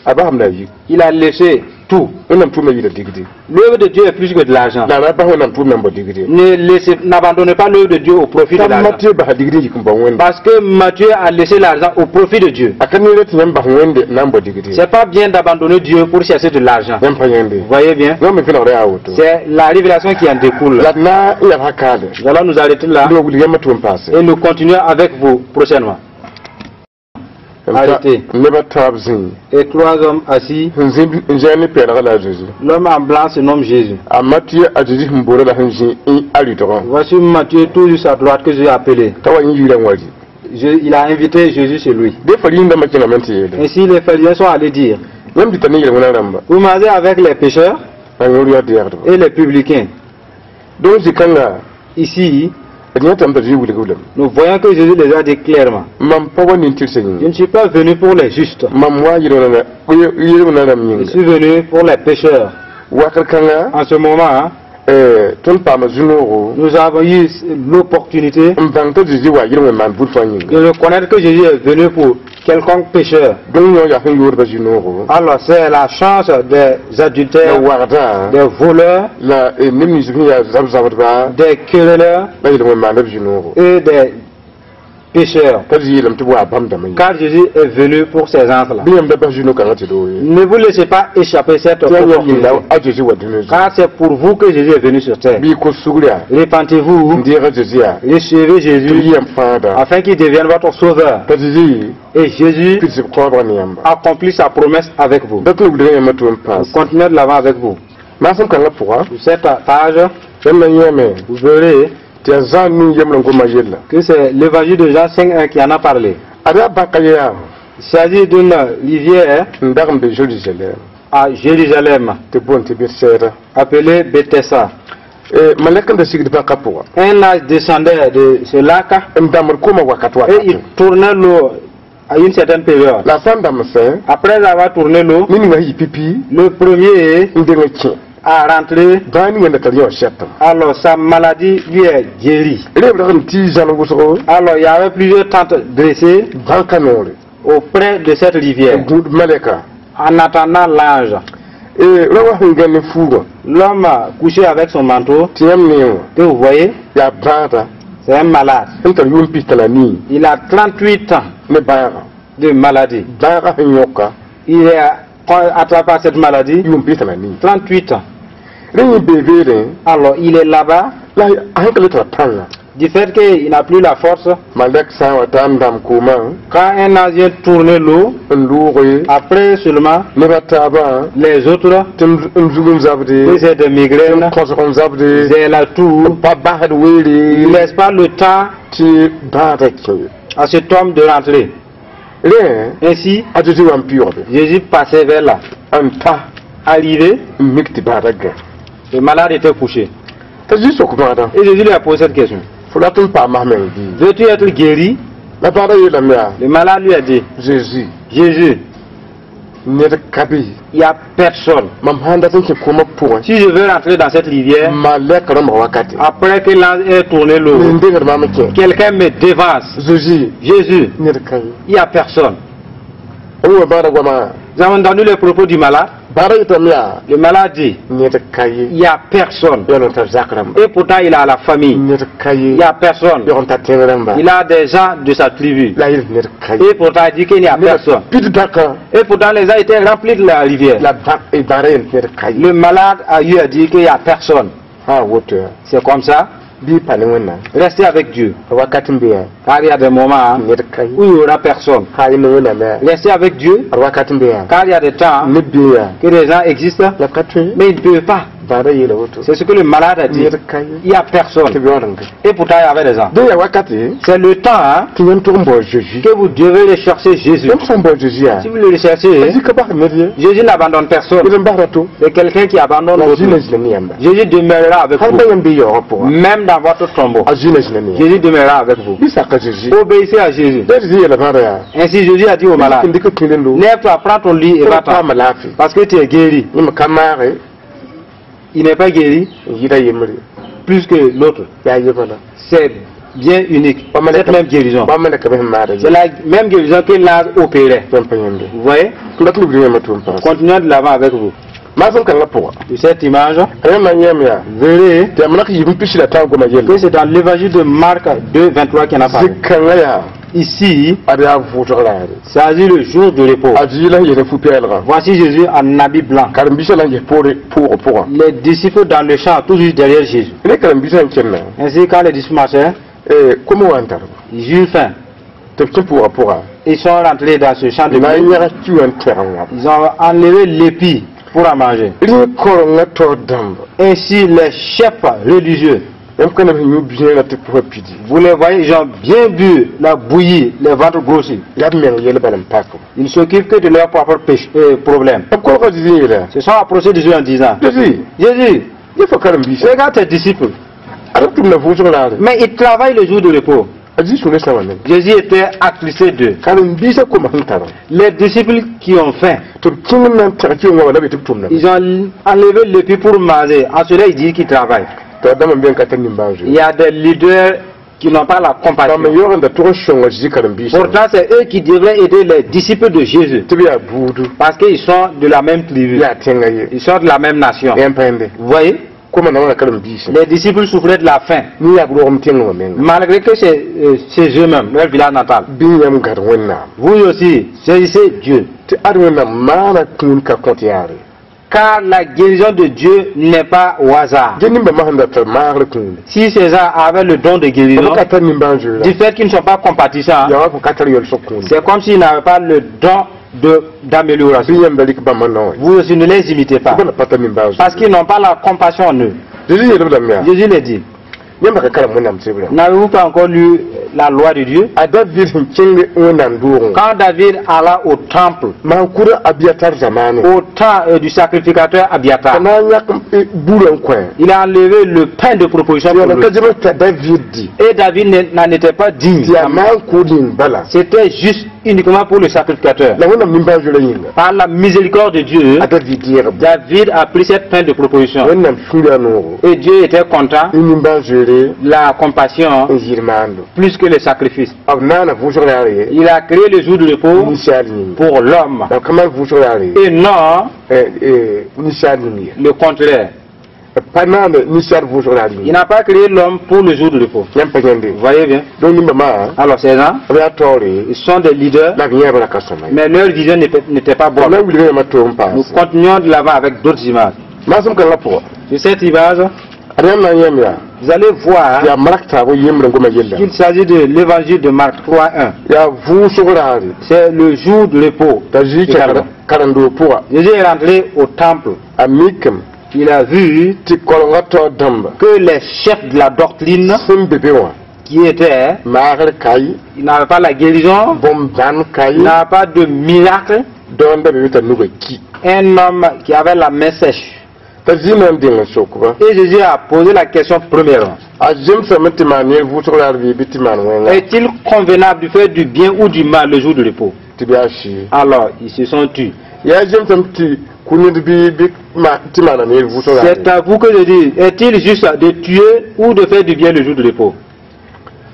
A basam la a yik. Il a laissé tout. Wẽnnaam tʋʋmdã yɩla ligdi. L'œuvre de Dieu est plus que de l'argent. La a bas Wẽnnaam tʋʋmdã n bao ligdi. Ne laissez, n'abandonnez pas l'œuvre de Dieu au profit de T'a l'argent. Matiyo basa ligd n yik n bao Wẽnde. Parce que Matthieu a laissé l'argent au profit de Dieu. A ka neere tɩ yãmb bas Wẽnde na n bao ligdi. C'est pas bien d'abandonner Dieu pour chercher de l'argent. Yãmb pa yãnde. Vous voyez bien? Yãmb me vẽnegda yaa woto. C'est la révélation qui en découle. La d na n yab hakaade. Nous allons nous arrêter là D wa wilg yãmb tʋ n paase. Et nous continuons avec vous prochainement. Arrêtez. Nebã taab zĩi. Et trois hommes assis, Sẽn zĩ n zẽeg ne pɛɛlgã la a Zezi. L'homme en blanc se nomme Jésus. A Matiyo a Zezi sẽn boora la sẽn zĩ n a rɩdgã. Voici Matthieu tout juste à droite que j'ai appelé. T'a wa yẽ yiirã n wa rɩ. Il a invité Jésus chez lui. Dẽ fariisẽ-dãmbã kẽngame tɩ yeele. Ainsi les pharisiens sont allés dire, Yãmb dɩta ne yel-wẽna rãmba. Vous mangez avec les pécheurs La yõor yaood deegdba. Et les publicains. Donc zĩ-kãnga Ici, d yẽtame t'a Zezi wilg b lame. Nous voyons que Jésus les a dit clairement. Mam pa wa nin-tɩrsã Je yĩnga. Ne suis pas venu pour les justes. Mam wa yel-wẽna rãmb Je yĩnga. Suis venu pour les pécheurs. Wakr kãnga En ce moment, hein, tõnd paama zu-noogo nous avons eu l'opportunité n bãng t'a Zezi wa yel-wẽn maan bud fãa yĩnga. De reconnaître que Jésus est venu pour quelconque pécheur. Donc yõ yaa sẽn yoodbã zu-noogo. Alors c'est la chance des La adultères, wagdã des voleurs, la neb nins sẽn yaa zab-zabdba des querelleurs la yel-wẽn maanda b zu-noogo. Et des pécheurs. T'a Zezi yeelame tɩ b waa bãmb dãmbã yĩnga. Car Jésus est venu pour ces gens-là. Bɩ yãmb da bas zu-no-kãngã tɩ doo ye. Ne vous laissez pas échapper cette Tɩ yaa yãmb opportunité. yĩnga a Zezi wa dũniyã zugu. Car c'est pour vous que Jésus est venu sur terre. Bɩ y kos sugr yaa. Répentez-vous, N deeg a Zezi yaa. Recevez Tɩ Jésus yɩ yãmb fãada. Afin qu'il devienne votre sauveur. T'a Zezi Et Jésus pids b kõabg ne yãmba. Accomplit sa promesse avec vous. Dat n wilga yãmba tʋ n paas. Continuez de l'avant avec vous. Maasem kãngã pʋga. Sur cette page, Yãmb na yẽeme. Vous verrez Tɩ yaa Zã nu yembrã n goma yella. Que c'est l'évangile de Jean 5.1 qui en a parlé. Ad yaa bãka yaa. Il s'agit d'une rivière N dag n be Zerusalem. À Jérusalem Tɩ boond tɩ Betsɛɛda. Appelée Bethesda. Malɛk n da sigd bãkã pʋga. Un ange descendait de ce lac N dãmbd koomã wakat et il wakat. tournait l'eau à une certaine période. La a sã n dãmsẽ, Après avoir tourné l'eau, ned ninga sẽn yɩ pipi le premier n deng n kẽ. a rentré, Bãag ninga da tar yõ sɛtem. Alors sa maladie lui est guérie. Reb rag n tɩ zãn wʋsgo Alors il y avait plusieurs tentes dressées bãnkã noore auprès de cette rivière n gũud malɛka. En attendant l'ange. Ra wa sẽn gãn ne fuugã L'homme couché avec son manteau, tɩ yãmb neẽ wã que vous voyez, yaa bãada c'est un malade. Sẽn tar yʋʋm pis t'a la nii Il a 38 ans ne bãaga. De maladie. Bãagã sẽn yõka Il est attrapé par cette maladie, yʋʋm pis t'a la nii. 38 ans. Rẽ yẽ bee beelẽ Alors il est là-bas, la a sẽn ka le tara pãnga. Du fait qu'il n'a plus la force. Malɛk sã n wa ta n dãmb koomã Quand un ange vient tourner l'eau, n loog après seulement, neb a taabã les autres, tɩ n zug n zabde c'est des migraines, n kõsg n zabde c'est la toux. Pa basd weere Il ne laisse pas le temps tɩ bãadã kẽ ye. À cet homme de rentrer. Rẽ Ainsi, a Zeezi wa n pɩʋgbe Jésus passait vers là. N ta Arrivé, n mik tɩ bãadã gã. Le malade était couché. T'a Zezi sok bãadã. Et Jésus lui a posé cette question. Fo rat n paam masã meng bɩ? Veux-tu être guéri? La bãadã yeelame yaa Le malade lui a dit, Zeezi Jésus, ned ka be. Il n'y a personne. Mam sãn dat n kẽ koomã pʋgẽ Si je veux rentrer dans cette rivière, malɛk rãmbg wakate après que l'ange ait tourné l'eau, n dengd maam n kẽ. Quelqu'un me devance. Zeezi Jésus, ned ka ye. Il n'y a personne. B wã bãadã goamã. Nous avons entendu les propos du malade. Bãadã yetame yaa Le malade dit, ned ka ye. Il n'y a personne. Yaool n tar zak rãmba. Et pourtant, il a la famille. Ned ka ye. Il n'y a personne. Yaool n tar tẽng rãmba. Il a des gens de sa tribu. La yel ned ka ye. Et pourtant, il dit qu'il n'y a personne. Pid dãkã Et pourtant, les gens étaient remplis de la rivière. La bãada yel ned ka ye. Le malade a eu à dire qu'il n'y a personne. Sã woto C'est comme ça. Bɩ pa ne Wẽnnaam. Restez avec Dieu. Wakat n be yaa Car il y a des moments, hein, ned ka ye. Où il n'y aura personne. Sã yẽ ne Wẽnnaam yaa Restez avec Dieu. Wakat n be yaa Car il y a des temps ned bee yaa que les gens existent, la b ka tõe. Mais ils ne peuvent pas. Bãada yeela woto C'est ce que le malade a dit. Ned ka ye. Il n'y a Tɩ personne. b yaool n ga. Et pourtant, il y avait des gens. Dẽ yaa wakate C'est le temps, hein, tɩ yãmb tʋg n bao Zeezi. Que vous devez rechercher Jésus. Yãmb sã n bao Zeezi yaa Si vous le recherchez, Zĩ ka bas ned ye. Jésus n'abandonne personne. Ned n basra to. C'est quelqu'un qui abandonne La l'autre. zĩ na zĩna ne yãmba. Jésus demeurera avec Hal vous. pa yãmb bɩ yaoogã pʋga. Même dans votre tombeau. A zĩ na zĩna ne yãmba. Jésus demeurera avec vous. Bɩ saka Zeezi. Obéissez à Jésus. Da Zezi yeela bãada yaa Ainsi, Jésus a dit au malade, n dɩk pĩnd-ndo lève-toi, prends ton lit et va-t'en. paama laafɩ. Parce que tu es guéri. Yẽme ka maage. Il n'est pas guéri N yɩɩda yembre. Plus que l'autre. Yaa yema la. C'est bien unique. Cette même guérison. Wa malɛka me sẽn maada. C'est la même guérison que l'ange opérait. Yãmb pa yẽmde. Vous voyez? M dat lubd yãmba tʋʋm paas. Continuons de l'avant avec vous. Maasem kãngã pʋga De cette image, a yãmb na n yãm yaa verrez tɩ yaa malɛk yiib n pisi la tã goma que yelle. C'est dans l'évangile de Marc 2, 23 qu'il en a parlé. Zĩ-kãngã yaa Ici, ad yaa vʋʋsg raare. S'agit le jour de repos. A Zezi la sẽn yel fu-pɛɛlgã. Voici Jésus en habit blanc. Karen-biisã la n ges poore pʋʋgã pʋgã. Les disciples dans le champ, tout juste derrière Jésus. Ne karen-biisã n kẽnna Ainsi, quand les disciples marchaient, kom wa n tar ils eurent faim. Tɩ b kẽ pʋʋgã pʋga Ils sont rentrés dans ce champ de na blé. N yãg ki wã n tɛg n wãb. Ils ont enlevé l'épi pour en manger. Rẽ korengã taoor dãmba. Ainsi, les chefs religieux, Yãmb ka neb sẽn yũ biẽerã tɩ pʋsã pidi. Vous les voyez, ils ont bien bu la bouillie, les ventres grossis. Yaa b meng yel bala n pak. Ils ne s'occupent que de leurs propres problèmes. B kolga Zezi n yeela Se sont approchés de Jésus en disant, Zezi Jésus, yẽ fa karen-biisã regarde tes disciples. Ad b tʋmda vʋʋsg raare. Mais ils travaillent le jour de repos. A Zezi sũurã sã wã neme. Jésus était attristé d'eux. Karen-biisã koma sẽn tara Les disciples qui ont faim, tɩ b kẽng n na n tɛg ki wã wala be tɩ b tʋmdame. Ils ont enlevé l'épi pour manger. En cela, ils disent qu'ils travaillent. Tɩ a dãmb n be n ka tar nimbãan-zoe. Il y a des leaders qui n'ont pas la compassion. Bãmb n yaoog n da tʋg n sõnga Zezi karen-biisã. Pourtant, c'est eux qui devraient aider les disciples de Jésus. Tɩ b yaa buudu. Parce qu'ils sont de la même tribu. Yaa tẽngã ye. Ils sont de la même nation. Yãmb pa yẽmbe. Vous voyez? Koma na wãna karen-biisã. Les disciples souffraient de la faim. Ne yaa b rogem tẽngã wã menga. Malgré que c'est chez eux-mêmes, leur village natal. Bɩ yãmb gad Wẽnnaam. Vous aussi, saisissez Dieu. Tɩ ad Wẽnnaam maana kũun ka kõt yaare. Car la guérison de Dieu n'est pas au hasard. Dẽ ninbã sẽn da tar maagr kũune. Si ces gens avaient le don de B guérison, ka tar nimbãan-zoeera. Du fait qu'ils ne sont pas compatissants, Yaa wã fo ka tar yolsg kũune. C'est comme s'ils n'avaient pas le don d'amélioration. Bɩ yãmb da rɩk bãmba nao wã. Vous aussi, ne les imitez pas. Tɩ b na pa tar nimbãan-zoeera. Parce qu'ils n'ont pas la compassion en eux. Zezi yeel b lame yaa Jésus les dit, yãmb ka karem Wẽnnaam sebrã. N'avez-vous pas encore lu la loi de Dieu. A David sẽn kẽng Wẽnnaam doogẽ, Quand David alla au temple, maan-kʋda Abiatar zamaane, au temps du sacrificateur t'a Abiatar, na n yãk burã n kõ, il a enlevé le pain de proposition tɩ pour yaa lui. ka zems t'a David di, Et David n'en était pas digne. Tɩ yaa maan-kʋʋd yĩng bala. C'était juste uniquement pour le sacrificateur. La Wẽnnaam nimbãan-zoeerã yĩnga, Par la miséricorde de Dieu, a David deegb. David a pris cette pain de proposition. Wẽnnaam sũurã noogo. Et Dieu était content. Ne nimbãan-zoeere La compassion n yɩɩd maando. Plus que le sacrifice. B naana vʋʋsg raar ye Il a créé le jour du repos ninsaal yĩnga. Pour l'homme. La b ka maan vʋʋsg raar ye Et non ninsaal yĩng ye. Le contraire. B pa naana ninsaal vʋʋsg raar Il yĩnga. N'a pas créé l'homme pour le jour du repos. Yãmb pa yãnde. Vous voyez bien. Donc nimbã maa, Alors ces gens, b yaa taoore, ils sont des leaders, la b yẽebã ra ka sõma ye. Mais leur vision n'était pas B bonne. Na n wilga yãmba toog n Nous paase. Continuons de l'avant avec d'autres images. Maasem kãngã pʋga, Sur cette image, ad yãmb na n yãmb yaa vous allez voir yaa Mark taab yembre n goma yella. Qu'il s'agit de l'évangile de Marc 3.1. Yaa vʋʋsg raare. C'est le jour du repos. T'a Zezi kẽ karen-doog pʋga. Jésus est rentré au temple. A mikame Il a vu tɩ kolengã taoor dãmba que les chefs de la doctrine sẽn be be wã qui étaient, maagr ka ye, ils n'avaient pas la guérison, bõn-bãn ka ils ye, n'avaient pas de miracle. Dao n da be be t'a nugã ki. Un homme qui avait la main sèche. T'a Zĩ na n deng n sok-ba. Et Jésus a posé la question premièrement. A zemsame tɩ maan neer vʋʋsg raar bɩ bɩ tɩ maan wẽnga? Est-il convenable de faire du bien ou du mal le jour du repos? Tɩ bɩ a sɩɩ. Alors, ils se sont tus. Yaa zemsame tɩ kʋ ned bɩ bɩ tɩ maana neer vʋʋsg raar? C'est à vous que je dis, est-il juste de tuer ou de faire du bien le jour du repos?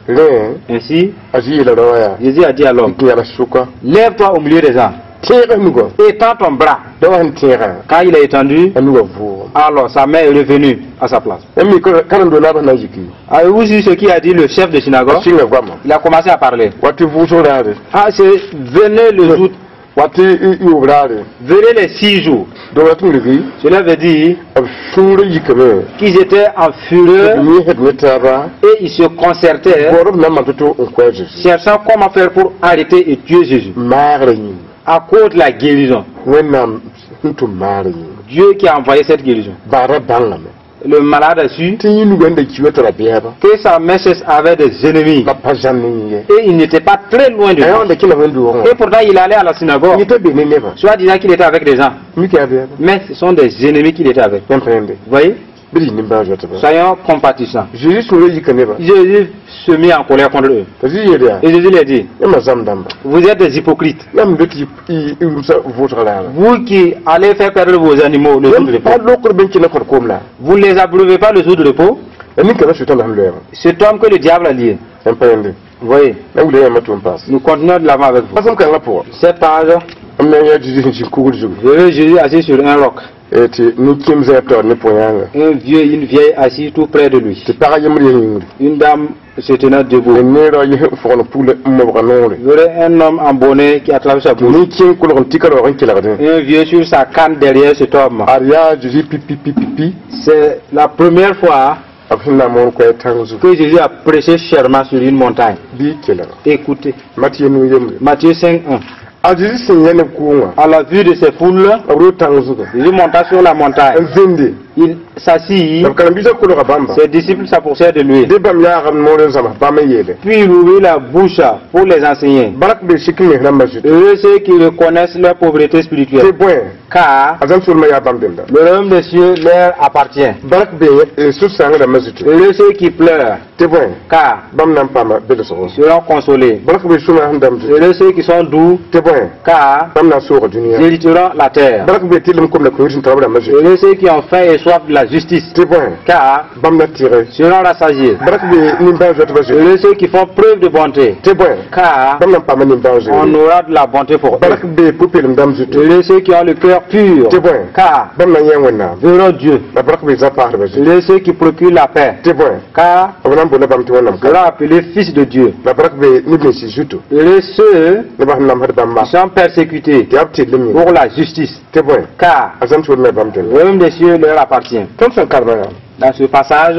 Rẽ, Ainsi, a Zĩ yeela rao yaa, Jésus a dit à l'homme, tɩ yãbs sʋka. Lève-toi au milieu des gens, Tẽega nugã. Étends ton bras. Dao sẽn tẽegã, Quand il a étendu, a nugã vʋʋgame. Alors sa main est revenue à sa place. Yãmb mi karen-doog naabã na n yiki. Avez-vous vu ce qui a dit le chef de A synagogue? sɩnga goama. Il a commencé à parler. Wa tɩ vʋʋsg raare. Ah, c'est venez le jour, Wa tɩ yoob raare. Venez les 6 jours. Donc la tɩ wilgi, Cela veut dire b sũurã yikame qu'ils étaient en fureur b yẽsd ne taaba et ils se concertaient, baood b na n maan tɩ-to n kʋ a Zeezi. Cherchant comment faire pour arrêter et tuer Jésus. Maagrã yĩnga. À cause de la guérison. Wẽnnaam sẽn tʋm maagrã yĩnga. Dieu qui a envoyé cette guérison. Baada bãngame Le malade a su tɩ yẽ nugã n da ki wa tara bɛɛba. Que sa main sèche avait des ennemis. La pa zãmb ne yẽ ye. Et il n'était pas très loin de A lui. yã da kẽla wẽn-doogẽ. Et pourtant, il allait à la synagogue. Yẽ t'a be ne nebã. Soit disant qu'il était avec des gens. Mik yaa bɛɛba. Mais ce sont des ennemis qu'il était avec. Yãmb pa yẽnde. Vous voyez? Bɩ d yɩ nimbãan-zoetba. Soyons compatissants. Zeezi sũurã yika nebã. Jésus se mit en colère contre eux. T'a Zĩ yeel yaa, Et Jésus leur dit, yãmba zãmb dãmba, vous êtes des hypocrites. Yãmb be tɩ y rũmsa vʋʋsg raara. Vous qui allez faire perdre vos animaux le jour du Yãmb repos. pa lokr bɩ n kẽna kõt koom la. Vous ne les abreuvez pas le jour du repos. La nin-kãngã Sʋtãan sẽn loɛɛgã. Cet homme que le diable a lié. Yãmb pa yẽnde. Vous voyez, La wilga yãmba tʋ n paas. Nous continuons de l'avant avec vous. Masem kãngã pʋga, Cette page, m na n yaa Zeezi sẽn zĩ kugr zugu. Je veux Jésus assis sur un roc. Tɩ nin-kẽem zã taoor ne pʋ-yãanga. Un vieux, une vieille assis tout près de lui. Tɩ pagã yembr yaa yĩngri. Une dame se tenant debout. Neerã yes n fõgen pugl n mobga noore. Vous verrez un homme en bonnet qui attrape sa Tɩ bouche. nin-kẽem kolg n tɩ ka raoog n kelgdẽ. Un vieux sur sa canne derrière cet homme. Ad yaa Zeezi pi pi pi pi pi. C'est la première fois B sẽn na n moon koɛɛg tãng zugu. Que Jésus a prêché chèrement sur une montagne. Bɩ kelg. Écoutez, Matɩ nu yembre. Matthieu 5, 1. A Zeezi sẽn yã neb kʋʋngã, À la vue de ces foules, b roog tãng zugu Jésus monta sur la montagne. N zĩnde. Il s'assit, La b karen-biisã kolga bãmba. Ses disciples s'approchèrent de lui. Dẽ bãmb yaagame moor n zãms bãmb n yeele. Puis il ouvrit la bouche pour les enseigner. Bark be sik mes rãmbã zutu. Heureux ceux qui reconnaissent leur pauvreté spirituelle, Tɩ bõe, car a zãmb soolmã yaa bãmb dẽnda. Le royaume des cieux leur appartient. Bark be sũ-sãang rãmbã zutu. Heureux ceux qui pleurent, Tɩ bõe, car bãmb na n paama belsgo. Ils seront consolés. Bark be sũma sẽn dãmb zutu. Heureux ceux qui sont doux, Tɩ bõe, car bãmb na n sooga dũniyã. Ils hériteront la terre. Bark be tɩlem kom la kũir sẽn tara b rãmbã zutu. Heureux ceux qui ont faim et soif de la justice, Tɩ bõe, car bãmb na tɩge. Ils seront rassasiés. Bark be nimbãan-zoetbã zutu. Heureux ceux qui font preuve de bonté, Tɩ bõe, car bãmb na n paama on nimbãan-zoeere. Aura de la bonté pour eux. Bark be pʋ-peelem dãmb zutu. Heureux ceux qui ont le cœur pur, Tɩ bõe, car bãmb na n yẽ Wẽnnaam. Verront Dieu. La bark be zã-paasdbã zutu. Heureux ceux qui procurent la paix, Tɩ bõe, car b na n boonda bãmb tɩ Wẽnnaam seront appelés fils de Dieu. La bark be neb nins zutu. Heureux ceux Nebã sẽn namsd bãmba. Qui sont persécutés Tɩ yaa b tɩrlem yĩnga. Pour la justice, Tɩ bõe, car a zãmb soolmã yaa bãmb le dẽnda. royaume des cieux leur appartient. Tõnd sẽn karema yaa, Dans ce passage,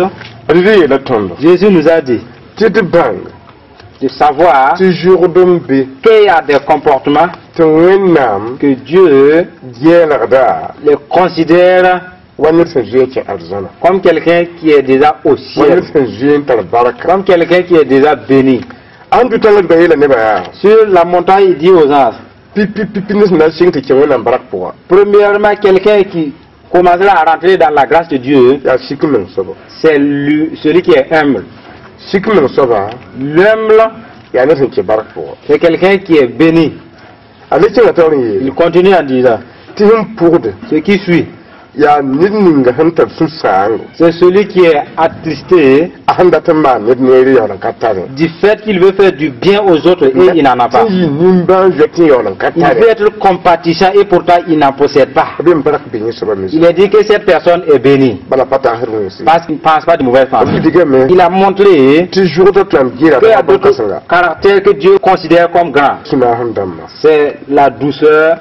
a Zezi yeela tõndo Jésus nous a dit tɩ d bãng de savoir tɩ zʋgd n be qu'il y a des comportements tɩ Wẽnnaam que Dieu yɛɛlgda les considère wa ned sẽn zoe n kẽ arzãna, comme quelqu'un qui est déjà au wa ciel, ned sẽn zoe n tar barka. Comme quelqu'un qui est déjà béni. Sẽn dʋ tãngã zugã yeela nebã yaa Sur la montagne, il dit aux anges, pipi pipi ne sẽn na n sɩng tɩ kẽ Wẽnnaam bark pʋga premièrement, quelqu'un qui commencera à rentrer dans la grâce de Dieu, yaa sik meng soaba. C'est celui qui est humble. Sik meng soaba L'humble, yaa ne sẽn kẽ bark pʋga. C'est quelqu'un qui est béni. A le kẽnga taoor n yeele Il continue en disant, tɩ sẽn pʋgde ce qui suit, yaa ned ninga sẽn tar sũ-sãango c'est celui qui est attristé a sẽn dat n maan ned neere yaool n ka tare du fait qu'il veut faire du bien aux autres et il n'en a pas. tɩ yɩ nimbãan-zoet n yaool n ka Il tare veut être compatissant et pourtant il n'en possède pas. b n bark be yẽ soaba me Il est dit que cette personne est bénie bala pa tagsd wẽnse parce qu'il ne pense pas de mauvaises b pensées. digame Il a montré tɩ zʋgdã tɩ lam geera qu'il y a d'autres bõn-kãsenga caractères que Dieu considère comme grands. sũ-naasem dãmba C'est la douceur.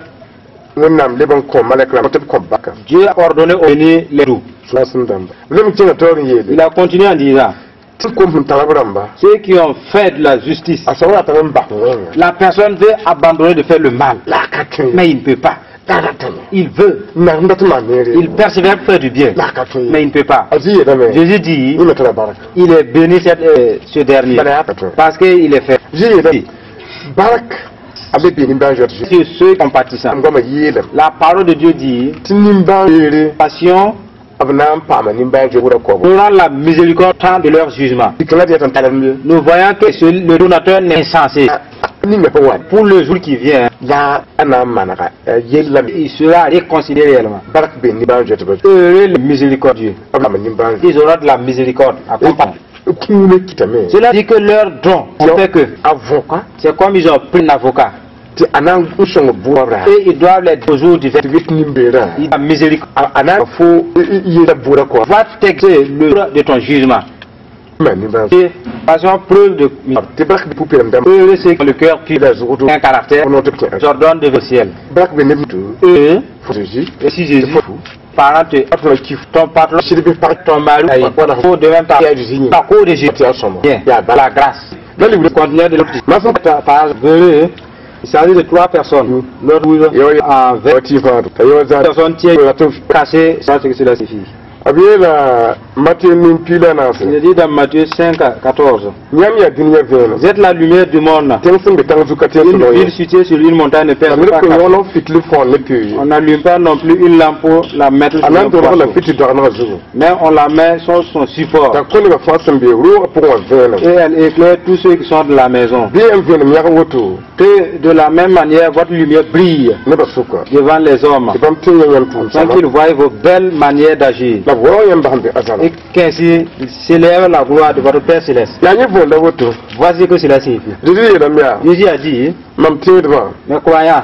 Wẽnnaam leb n kõ malɛk rãmb tɩ b kõ baka Dieu a ordonné aux bénis les doux. sũ-naasem dãmba b leb n kẽnga taoor n yeele Il a continué en disant, tɩ kom sẽn tara b rãmba ceux qui ont fait de la justice, a soab ratame n bas wẽnga la personne veut abandonner de faire le mal, la a ka tõe mais il ne peut pas. La a ratame Il veut, n nag n dat n maan neere il persévère pour faire du bien, la a ka tõe mais il ne peut pas. A zĩ yeelame Jésus dit, yẽme tara barka il est béni ce dernier, bala yaa ka tõe parce qu'il est fait. Zĩ yeelame bark a be bee nimbãan-zoet zugu Sur ceux compatissants. m goamã yeelame La parole de Dieu dit, tɩ nimbãan-beere passion b na n paama nimbãan-zoet wʋra koabo aura la miséricorde temps de leur jugement. dɩk la tɩ yaa tɩ n talem ye Nous voyons que le donateur n'est insensé. Ninga sẽn wa Pour le jour qui vient, la a na n manega yellame il sera réconcilié réellement. Bark be nimbãan-zoetbã Heureux les miséricordieux. b paama nimbãan Ils auront de la miséricorde à comprendre. Kũuna kitame Cela dit que leur don ont fait que a võka c'est comme ils ont pris un avocat tɩ a na n sõng bʋʋra et ils doivent les au jour du tɩ get nin-beerã Il a miséricorde. A na fo yeela bʋʋra kɔa Va texter le jour de ton jugement. maan nimbãan Et faisons preuve de tɩ bark be pʋ-peelem dãmb heureux ceux qui ont le cœur pur, la zʋgdo un caractère, no tɩ b kẽ j'ordonne de au ciel. Bark be neb tɩ Eux, fo Jésus et si Jésus, parent, ton patron, sɩd bɩ pag ton mari, Voilà. faut de même yaa Jésus yĩnga par cause de Jésus. tɩ yaa sõma Bien, yaa bala la grâce. la libr Continuez de l'autre. masem Par heureux, il s'agit de trois personnes. L'autre en vingt tɩ fãa t'a yao zã personnes tiennent la tɩ cassé, ça c'est que cela suffit. B yeela Matɩ nin piila naase Il est dit dans Matthieu 5, 14. Yãmb yaa dũniyã vẽenem Vous êtes la lumière du monde. Tẽng sẽn be tãng zuka tɩ Une sẽn ville située sur une montagne ne la perd ned pas. kõ yõol n fitl fõor ne pee ye On n'allume pas non plus une lampe pour la mettre a sur na un n tolg la poisson. fitl doagenegã zugu Mais on la met sur son support. T'a kõ nebã fãa sẽn be roogã pʋgẽ wã vẽenem Et elle éclaire tous ceux qui sont de la maison. Bɩ yãmb vẽenem yãg woto Que de la même manière votre lumière brille nebã sʋka devant les hommes, tɩ bãmb tẽ yã yãmb afin tʋʋm qu'ils voient vos belles manières d'agir. La b waoog yãmb ba sẽn be azãna Et qu'ainsi ils célèbrent la gloire de votre Père céleste. Yaa yẽ võor la woto Voici que cela signifie. Zezi yeelame yaa Jésus a dit, mam tẽedbã mes croyants,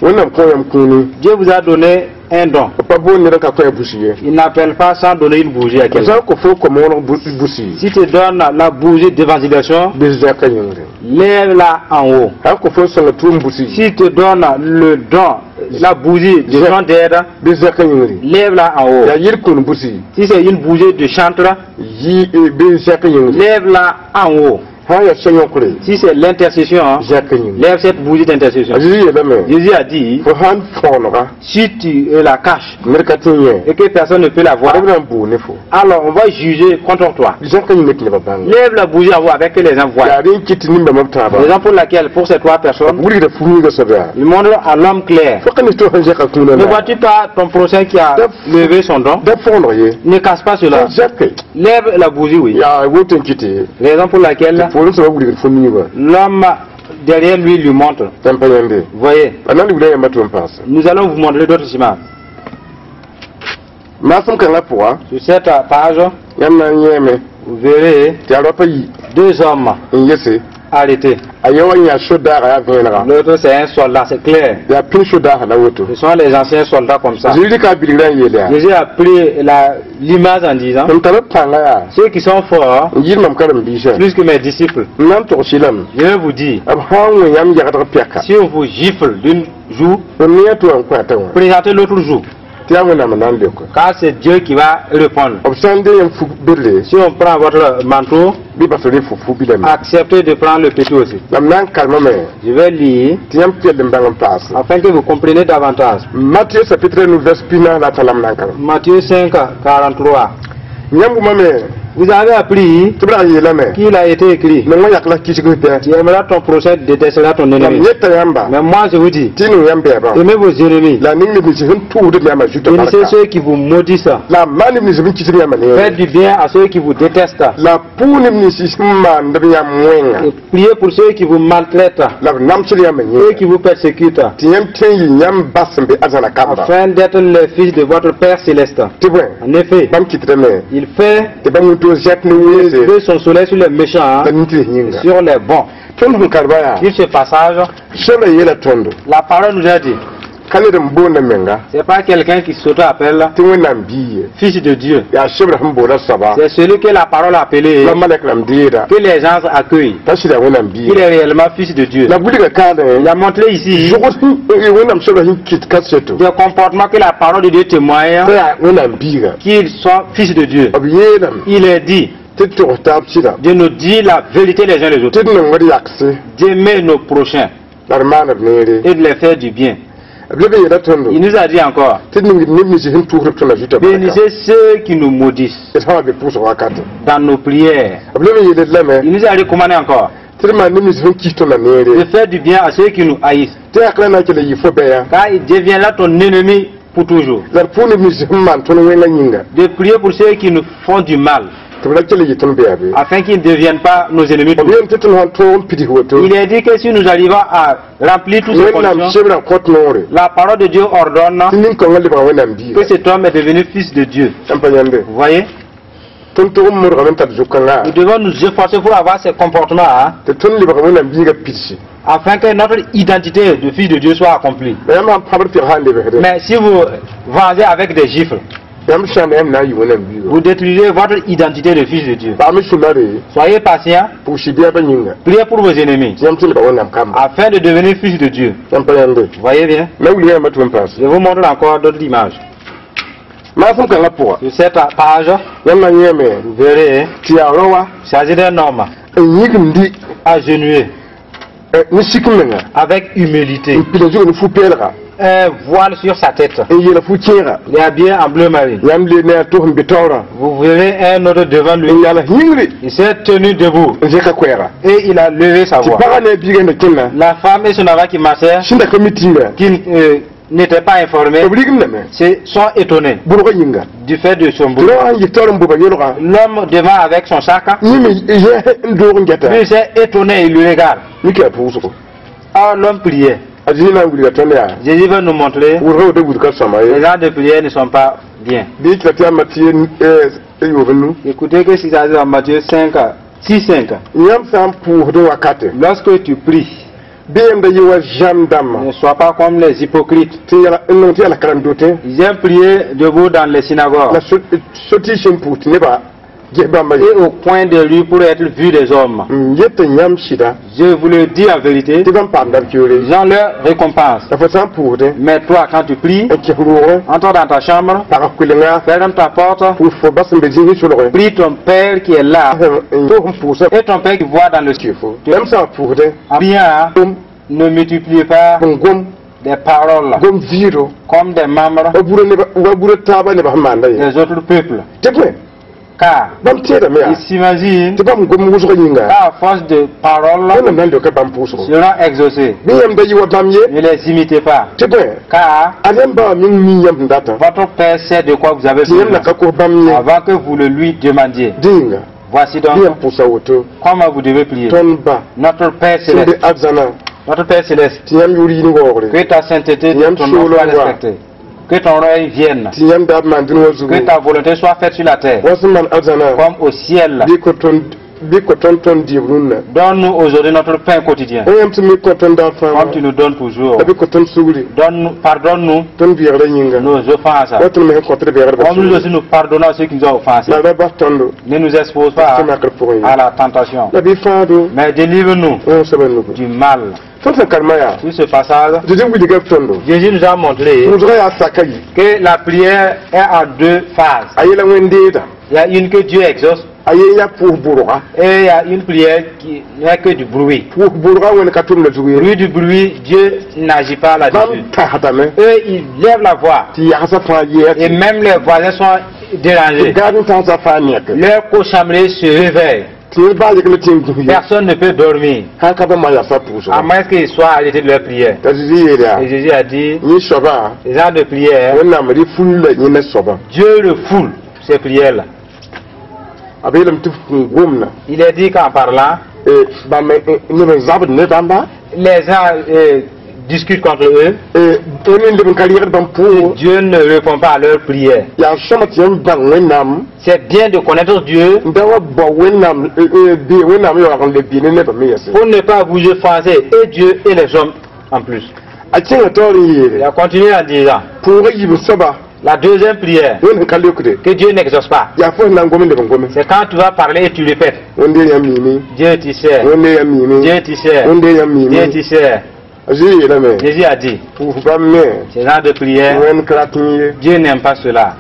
Wẽnnaam kõ yãmb kũuni Dieu vous a donné un don. B pa boond ned n ka kõ ya busi ye Il n'appelle pas sans donner une bougie à b quelqu'un. sã n kõ fo kõ mooneg busi Si tu donnes la bougie d'évangélisation, bɩ zãka yĩngre lève-la en haut. Sã n kõ fo n sõnga tʋʋm busi Si tu donnes le don, la bougie de don d'aide, bɩ zãka yĩngre lève-la en haut. yaa yɩl kũun busi Si c'est une bougie de chantre, yɩ bɩ zãka yĩngre lève-la en haut. Sã n yaa so-yõkre Si c'est l'intercession, hein, zãka yĩngre lève cette bougie d'intercession. A Zezi yeelame Jésus a dit, fo sãn fõgenega si tu la caches ned ka tɩ n yẽ et que personne ne peut la voir, b na n buu ne fo alors on va juger contre toi. Zãka yĩnga tɩ nebã bãnga Lève la bougie en haut avec que les gens voient. yaa rẽ n kɩt tɩ nimbãmbã b tãabã Raison pour laquelle, pour ces trois personnes, wilgda fu-miigã soab yaa il montre à l'homme clair. fo ka ne tɩ sẽn zẽka kũunã Ne la vois-tu pas ton prochain qui a levé son don? Da fõgeneg ye Ne casse pas cela. zãke Lève la bougie, oui. yaa woto n kɩte Raison pour laquelle poorẽ soabã wilgd fu-miigã l'homme derrière lui lui montre. Yãmb pa yãmbe Voyez, a na n wilga yãmba tɩ n paase nous allons vous montrer d'autres images. Maasem kãngã pʋga Sur cette page, yãmb na n yẽeme vous verrez tɩ yaa raopa yi deux hommes n yese arrêtés. A ye wa yã so-daaga yaa vẽenega L'autre, c'est un soldat, c'est clair. Yaa pĩn so-daaga la woto Ce sont les anciens soldats comme ça. Zezi rɩka a bilgrã n yeel yaa Jésus a pris l'image en disant, m tara pãnga yaa ceux qui sont forts, n yɩl mam karen-biisã plus que mes disciples, n na n tog sɩlame je vais vous dire, b sã n wẽ yãmb yagdg pɛka si on vous gifle d'une joue, m ne yã tɩ wa n kõ a tã wã présentez l'autre joue, tɩ yaa Wẽnnaam n na n leoka car c'est Dieu qui va répondre. B sã n dee yãmb fug bedre Si on prend votre manteau, bɩ bas rɩ fo fu-bilame acceptez de prendre le petit aussi. La m na n karemame Je vais lire tɩ yãmb kell n bãng n paase afin que vous compreniez davantage. Matthieu chapitre nu vers pina la tã la m na n karem Matthieu 5, 43. Yãmb wʋmame Vous avez appris Tɩ b rag n yeelame qu'il a été écrit: nongã yak la kisg bɩ. Tu aimeras ton prochain, détesteras ton La m ennemi. yeta yãmba Mais moi, je vous dis, tɩ y ning yãmb bɛɛbã aimez vos ennemis. La ning neb nins sẽn tʋʋsd yãmbã zuta Bénissez barka ceux qui vous maudissent. La b maan neb nins sẽn kisd yãmbã neere Faites du bien à ceux qui vous détestent. La pʋʋ neb nins sẽn maand b yãmb wẽnga Et priez pour ceux qui vous maltraitent la b namsd yãmbã et yẽnga qui vous persécutent, tɩ yãmb tõe n yɩ yãmb ba sẽn be arzãna kamba afin d'être les fils de votre Père céleste. Tɩ bõe En effet, bãmb kɩtdame il fait tɩ bãmb wĩntoog zɛk ne wẽnse lever son soleil sur les méchants, la nin-tɩrs yĩnga sur les bons. Tõnd sẽn karba yaa Sur ce passage, soabã yeela tõndo la parole nous a dit, ka ned n boonda menga c'est pas quelqu'un qui s'auto-appelle tɩ Wẽnnaam bii ye fils de Dieu. Yaa sebra sẽn booda soaba C'est celui que la parole a appelé, la malɛk rãmb deeda que les gens accueillent, t'a sɩda Wẽnnaam bii qu'il est réellement fils de Dieu. La wilga kaalẽ Il a montré ici zʋgd Wẽnnaam soabã sẽn kɩt kaseto des comportements que la parole de Dieu témoigne t'a yaa Wẽnnaam biiga qu'ils sont fils de Dieu. B yeelame Il est dit tɩ d togs taab sɩda de nous dire la vérité les uns les autres, tɩ d nongd yakse d'aimer nos prochains la d maana b neere et de les faire du bien. B leb n yeela tõndo Il nous a dit encore, tɩ d ning neb nins sẽn tʋʋsd b tõndã zuta barka bénissez ceux qui nous maudissent d sã wa be pʋʋsg wakate dans nos prières. B leb n yeel d lame Il nous a recommandé encore tɩ d maan neb nins sẽn kis tõndã de neere faire du bien à ceux qui nous haïssent, tɩ yakra na n kell n yɩ fo bɛya car il deviendra ton ennemi pour toujours. La d pʋʋ neb nins sẽn maan tõnd wẽngã yĩnga De prier pour ceux qui nous font du mal, tɩ b ra kell n yɩ tõnd bɛya be afin qu'ils ne deviennent pas nos ennemis. B yeel tɩ tõnd sãn tõog n pids woto Il est dit que si nous arrivons à remplir toutes ces Wẽnnaam conditions, sebrã kõt noore la parole de Dieu ordonne tɩ nin-kãngã lebga Wẽnnaam que biiga cet homme est devenu fils de Dieu. N pa yãmbe Vous voyez, tõnd tʋg n modgame n tar zu-kãnga nous devons nous efforcer pour avoir ces comportements, hein, tɩ tõnd lebga Wẽnnaam biiga pidsi afin que notre identité de fils de Dieu soit accomplie. La yãmb sãn pãbd pɩg sã n lebsde Mais si vous vengez avec des gifles, yãmb sãanda yãmb na n yɩ Wẽnnaam biiga vous détruisez votre identité de fils de Dieu. Paam sũ-mare Soyez patient, pʋʋs biabã yĩnga priez pour vos ennemis, tɩ yãmb tɩ lebga Wẽnnaam kamba afin de devenir fils de Dieu. Yãmb pa yãmbe Vous voyez bien? La wilg yãmba tɩ n paase Je vous montre encore d'autres images. Maasem kãngã pʋga Sur cette page, yãmb na n yẽeme vous verrez, tɩ yaa rao il s'agit d'un homme n yĩgimdi agenouillé ne sik menga avec humilité, n pila zug ne fu-peelga un voile sur sa tête. N yeela fu-kẽega Il est habillé en bleu marine. Yãmb le ne a tos n be taoorã Vous verrez un autre devant lui. N yaala yĩngri Il s'est tenu debout n zẽka koɛɛga et il a levé sa tɩ voix. pagã ne a biigã da kẽnna La femme et son enfant qui marchaient, sẽn da ka mi tĩnga qui n'étaient pas informés, b rigimdame se sont étonnés bʋrgã yĩnga du fait de son tɩ bruit. rao sã n yɩ taoor n boba yelga L'homme devant avec son sac, yẽ me zẽs n doog n gɛta lui s'est étonné, il le regarde. Mika yaa pʋʋsgo Or, l'homme priait. A Zezi na n wilga tõnd yaa Jésus veut nous montrer wʋrga woto wilga sõma les ye gens de prière ne sont pas bien. Bɩ tɩ la tɩ yaa Matiye yoob nu Écoutez que si ça dit dans Matthieu 5, 6, 5. Yãmb sã n pʋʋsdẽ wakate Lorsque tu pries, bɩ yãmb da yɩ wa zãm dãmbã ne sois pas comme les hypocrites. Tɩ yãla n nong tɩ yaa la karem-dotẽ Ils aiment prier debout dans les synagogues la soti sẽn pʋʋs tɩ nebã ges bãmba et ye au coin des rues pour être vus des hommes. N yeta yãmb sɩda Je vous le dis en vérité, tɩ bãmb paamda b keoore ils ont leur récompense. La fo sã n pʋʋsdẽ Mais toi, quand tu pries, n kẽs roogẽ entre dans ta chambre, pag kolenga ferme ta porte, pʋʋs fo ba sẽn be zĩig solgẽ prie ton Père qui est là n toog n pʋʋsa et ton Père qui voit dans le kɩ fo yãmb sã n pʋʋsdẽ En priant, gom ne multipliez pas n gom des paroles gom vɩɩdo comme des membres wa burã neba wa burã taabã nebã sẽn maanda ye des autres peuples. Tɩ bõe Car bãmb tẽedame yaa ils s'imaginent tɩ bãmb gom wʋsgã yĩnga qu'à force de paroles Wẽnnaam na n leoka bãmb pʋʋsgo seront exaucés. Bɩ yãmb da yɩ wa bãmb ye Ne les imitez pas. Tɩ bõe Car ad yãmb bã wã meng mi yãmb sẽn datã votre Père sait de quoi vous avez tɩ yãmb besoin na ka kos bãmb ye avant que vous le lui demandiez. Dẽ yĩnga Voici bɩ donc yãmb pʋʋsa woto comment vous devez prier. Tõnd ba Notre Père sẽn be céleste, arzãna notre Père céleste, tɩ yãmb yʋʋr yĩn waoogre que ta sainteté, Yam ton nom solo soit wa. respecté. Que ton règne vienne. Tɩ yãmb daab maan dũni wã zugu Que ta volonté soit faite sur la terre wa sẽn maan arzãna comme au ciel. Bɩ kõ tõnd bɩ kõ tõnd tõnd dɩɩb rũnnã Donne-nous aujourd'hui notre pain quotidien, Wã yãmb sẽn mi kõ tõnd daar fãa comme tu nous donnes toujours. La bɩ kõ tõnd sugri Donne-nous, pardonne-nous tõnd vɩɛgrã yĩnga nos offenses, wa tõnd me sẽn kõtd vɛɛgdbã comme nous sugri aussi nous pardonnons à ceux qui nous ont offensés. La ra bas tõndo Ne nous expose pas tɩ makr pʋgẽ ye à la tentation, la bɩ fãado mais délivre-nous wã soaba nugu du mal. Tõnd sẽn karema yaa Sur ce passage, Zezi wilga b tõndo Jésus nous a montré pʋʋsgã yaa saka yi que la prière est en deux phases. A yeela wẽn-deeda Il y a une que Dieu exauce a yen yaa pʋʋs bʋrga et il y a une prière qui n'est que du bruit. Pʋʋs bʋrga wẽnd ka tʋmda zug ye Bruit du bruit, Dieu n'agit pas là-dessus. Bãmb tasdame Eux, ils lèvent la voix tɩ yagsã fãa et yɛɛs même les voisins sont dérangés. Tɩ gaad n tãagsa faa neke. Leur cochambrier se réveille. Tɩ ned baa yegl tɩ n gũs ye. Personne ne peut dormir, Sã n ka bãmb yagsa pʋʋsgã. à moins qu'ils soient arrêtés de leur prière. T'a Zezi yeel yaa. Et Jésus a dit, Yẽ soaba, les gens de prière, Wẽnnaam refoule la yẽnda soabã. Dieu refoule ces prières-là. A beelame tɩ f sẽn gomda. Il est dit qu'en parlant, Bãmb neb n zabd ne bãmba. Les gens discutent contre eux. Tõnd n leb n ka rɩgd bãmb pʋʋgo. Dieu ne répond pas à leur prière. Yaa sõma tɩ yãmb bãng Wẽnnaam. C'est bien de connaître Dieu n da wa bao Wẽnnaam bee Wẽnnaam yaoog n le bɩ ne nebã me yɛse. Pour ne pas vous offenser et Dieu et les hommes en plus. A kẽngã taoor n Il yeele. A continué en disant, Pʋʋgã yiib soaba. La deuxième prière, Wẽnd sẽn ka leokde. Que Dieu n'exauce pas, Yaa fo sẽn na n gom n leb n gome. C'est quand tu vas parler et tu répètes, Wẽnde yãmb miime. Dieu tu sais, Wẽnde yãmb miime. Dieu tu sais, Wẽnde yãmb Dieu miime. Tu sais. A Zezi yeelame. Jésus a dit, Pʋʋs bãmb me. Ce genre de prière, Wẽnd ka rat ye. Dieu n'aime pas cela.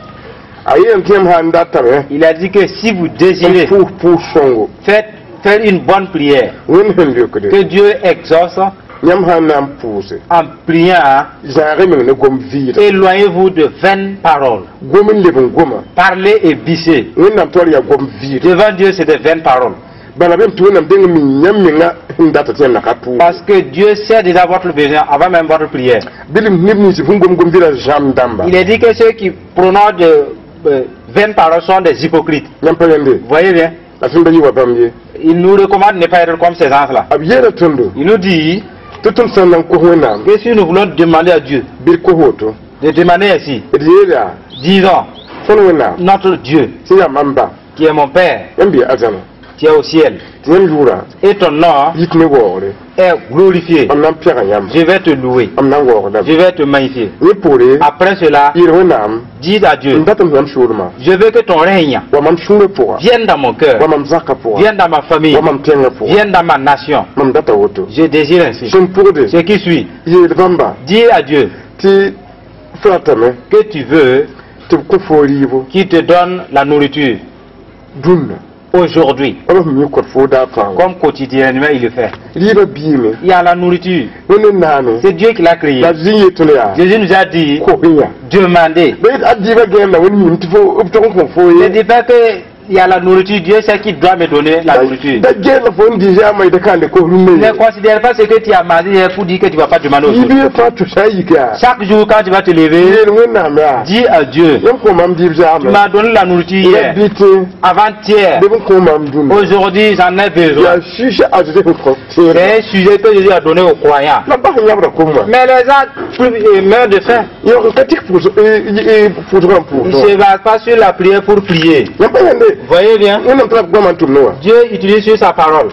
A yeelame tɩ yãmb sã n datame. Il a dit que si vous N désirez pʋʋs pʋʋs sõngo. Faire une bonne prière, Wẽnd sẽn leokde. Que Dieu exauce Yãmb sã n na n pʋʋse. En priant, Zãag y meng ne gom vɩɩda. Éloignez-vous de vaines paroles. Gom n leb n goma. Parlez et bissez. Wẽnnaam taoor yaa gom vɩɩda. Devant Dieu, c'est des vaines paroles. Bala bem tɩ Wẽnnaam deng min yãmb menga sẽn data tɩ yãmb na ka pʋʋs. Parce que Dieu sait déjà votre besoin avant même votre prière. Bɩ neb nins sẽn gom gom vɩɩda zãm dãmba. Il est dit que ceux qui prononcent de vaines paroles sont des hypocrites. Yãmb pa yẽnde. Vous voyez bien? La sẽn da yɩ wa bãmb ye. Il nous recommande de ne pas être comme ces gens-là. B yeela tõndo. Il nous dit Tɩ tõnd sã n na n kos Wẽnnaam. Que si nous voulons demander à Dieu, Bɩ d kos woto. De demander ainsi, D yeel yaa. Disons, Tõnd Wẽnnaam. Notre Dieu, Sẽn yaa mam ba. Qui est mon Père, Yãmb bee arzãna. Qui est au ciel, Tɩ yãmb yʋʋra. Et ton nom Yit ne waoogre. Est glorifié. Mam na n pɛga yãmb. Je vais te louer, Mam na n waoogdame. Je vais te magnifier. Yẽ poore. Après cela, Yeel Wẽnnaam. Dis à Dieu, N datame yãmb soolmã. Je veux que ton règne Wa mam sũurã pʋga. Vienne dans mon cœur, Wa mam zakã pʋga. Vienne dans ma famille, Wa mam tẽngã pʋga. Vienne dans ma nation. Mam data woto. Je désire ainsi. Sẽn pʋgde. Ce qui suit, Yeel bãmba. Dis à Dieu Tɩ f ratame. Que tu veux Tɩ b kõ fo rɩɩbo. Qu'il te donne la nourriture Dũnna. Aujourd'hui, Wala f mi kõt fo daa fãa. Comme quotidiennement il le fait. Rɩɩbã biime. Il y a la nourriture. Wẽnd naane. C'est Dieu qui l'a créé. La zĩ yetõnd yaa. Jésus nous a dit, Kos yã. Demandez. Ba yet ad dɩɩbã gãeem la Wẽnd mim tɩ fo b tog n kõ fo Ne ye. dis pas que il y a la nourriture, Dieu sait qui doit me donner la nourriture. Da geel fo n dɩ zaamã y da ka n le kos rũndã Ne ye. Considère pas ce que tu as mangé hier pour dire que tu ne vas pas demander aux autres. Yibɩ fãa tʋ sã n yik yaa. Chaque jour quand tu vas te lever, Yeel Wẽnnaam yaa. Dis à Dieu, Yãmb kõ mam dɩɩb tu zaamã. M'as donné la nourriture La hier, bɩ tẽ. Avant-hier, Leb n kõ mam dũnna. Aujourd'hui j'en ai besoin. Yaa susa a Zezi sẽn kõ C'est tẽedba. un sujet que Jésus a donné aux croyants. La bas yãbra kom wã. Mais les gens meurent de faim. Yãog n ka tɩk pʋʋsgã n Ils ne pʋʋsdẽ. Se basent pas sur la prière pour prier. Yãmb pa yẽnde. Voyez bien, Wẽnnaam tara b goamã n tʋmd wã. Dieu utilise sur sa parole.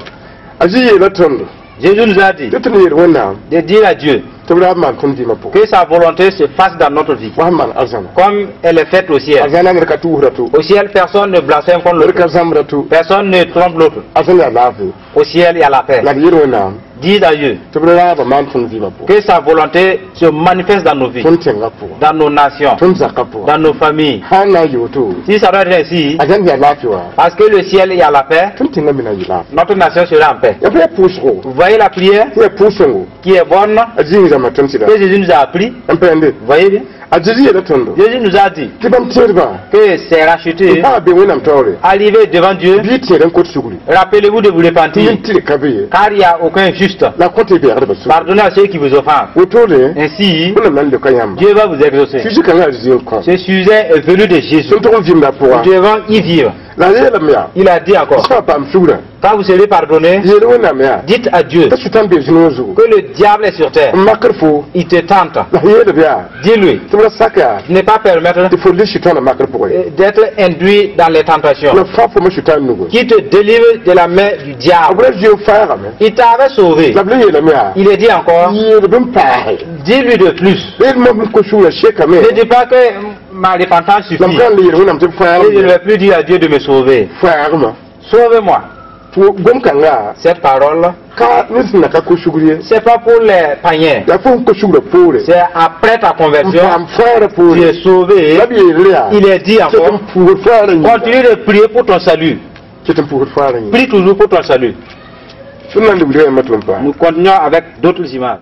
A Zĩ yeela tõndo. Jésus nous a dit Tɩ tõnd yeel Wẽnnaam. De dire à Dieu Tɩ b raab maan tõnd vɩɩmã pʋgẽ. Que sa volonté se fasse dans notre vie, Wa sẽn maan arzãna. Comme elle est faite au ciel. Arzãna ned ka tʋʋsda to. Au ciel, personne ne blasphème contre Ned ka l'autre. zãmbda to. Personne ne trompe l'autre. Arzãna yaa laafɩ. Au ciel, il y a la paix. La d yeel Wẽnnaam. Dis à Dieu Tɩ b raabã maan tõnd vɩɩmã pʋgẽ. Que sa volonté se manifeste dans nos vies, Tõnd tẽngã pʋgẽ. Dans nos nations, Tõnd zakã pʋgẽ. Dans nos familles. Sã n na n yɩ woto. Si ça doit être ainsi, Arzãn yaa laafɩ wã. Parce que le ciel, il y a la paix, Tõnd tẽngã me na n yɩ laafɩ. Notre nation sera en paix. Yãmb pa yaa pʋʋsgo. Vous voyez la prière Tɩ yaa pʋʋs-sõngo. Qui est bonne, A zĩig zãmba tõnd sɩda. Que Jésus nous a appris. Yãmb pa yẽnde. Vous voyez bien? A Zezi yeela tõndo. Jésus nous a dit Tɩ bãmb tẽedbã. Que c'est racheté, N paa be Wẽnnaam taoore. Arrivé devant Dieu, Bɩ y tẽed n kot sugri. Rappelez-vous de vous Tɩ repentir, yẽnd tɩ ka be ye. Car il n'y a aucun juste. La kõt y beɛgdbã sugri. Pardonnez à ceux qui vous offensent. Wotode. Ainsi, Wẽnnaam na n leoka yãmba. Dieu va vous exaucer. Sujet kãngã a Zezi n kõ. Ce sujet est venu de Jésus. Tõnd tog n vɩɩmda pʋga. Nous devons y vivre. La yeelame yaa. Il a dit encore, Sã n paam sugrã. Quand vous serez pardonné, Yeel Wẽnnaam yaa. Dites à Dieu T'a Sʋtãan bee zĩni wã zugu. Que le diable est sur terre. N makr fo. Il te tente. La yeelb yaa. Dis-lui Tɩ b ra sak yaa. De ne pas permettre Tɩ fo le Sʋtãanã makr pʋgẽ. D'être induit dans les tentations. La fãa fo me Sʋtãan nugu. Qui te délivre de la main du B diable. ra zoe faagame. Il t'avait sauvé. La b le yeelame yaa. Il est dit encore, Yeelb n paase. Dis-lui de plus. La yeel mosem kos sugrã sekame. Ne dis pas que ma repentance La m suffit. ka n le yeel Wẽnnaam tɩ b Et je ne fãagm. vais plus dire à Dieu de me sauver. Fãagmã. Sauvez-moi. Gom kãnga. Cette parole, Ka ned sẽn na ka kos sugr ye. C'est pas pour les païens. Yaa fo sẽn kos sugrã poore. C'est après ta N conversion, paam fãagrã tu poore. es sauvé. La b yeelre yaa. Il est dit Ket encore, n puugd fãagrã yĩnga. Continue de prier pour ton salut. Ket n puugd fãagrã yĩnga. Prie toujours pour ton salut. Tõnd na n lebg yãmba tɩ b paam. Nous continuons avec d'autres images.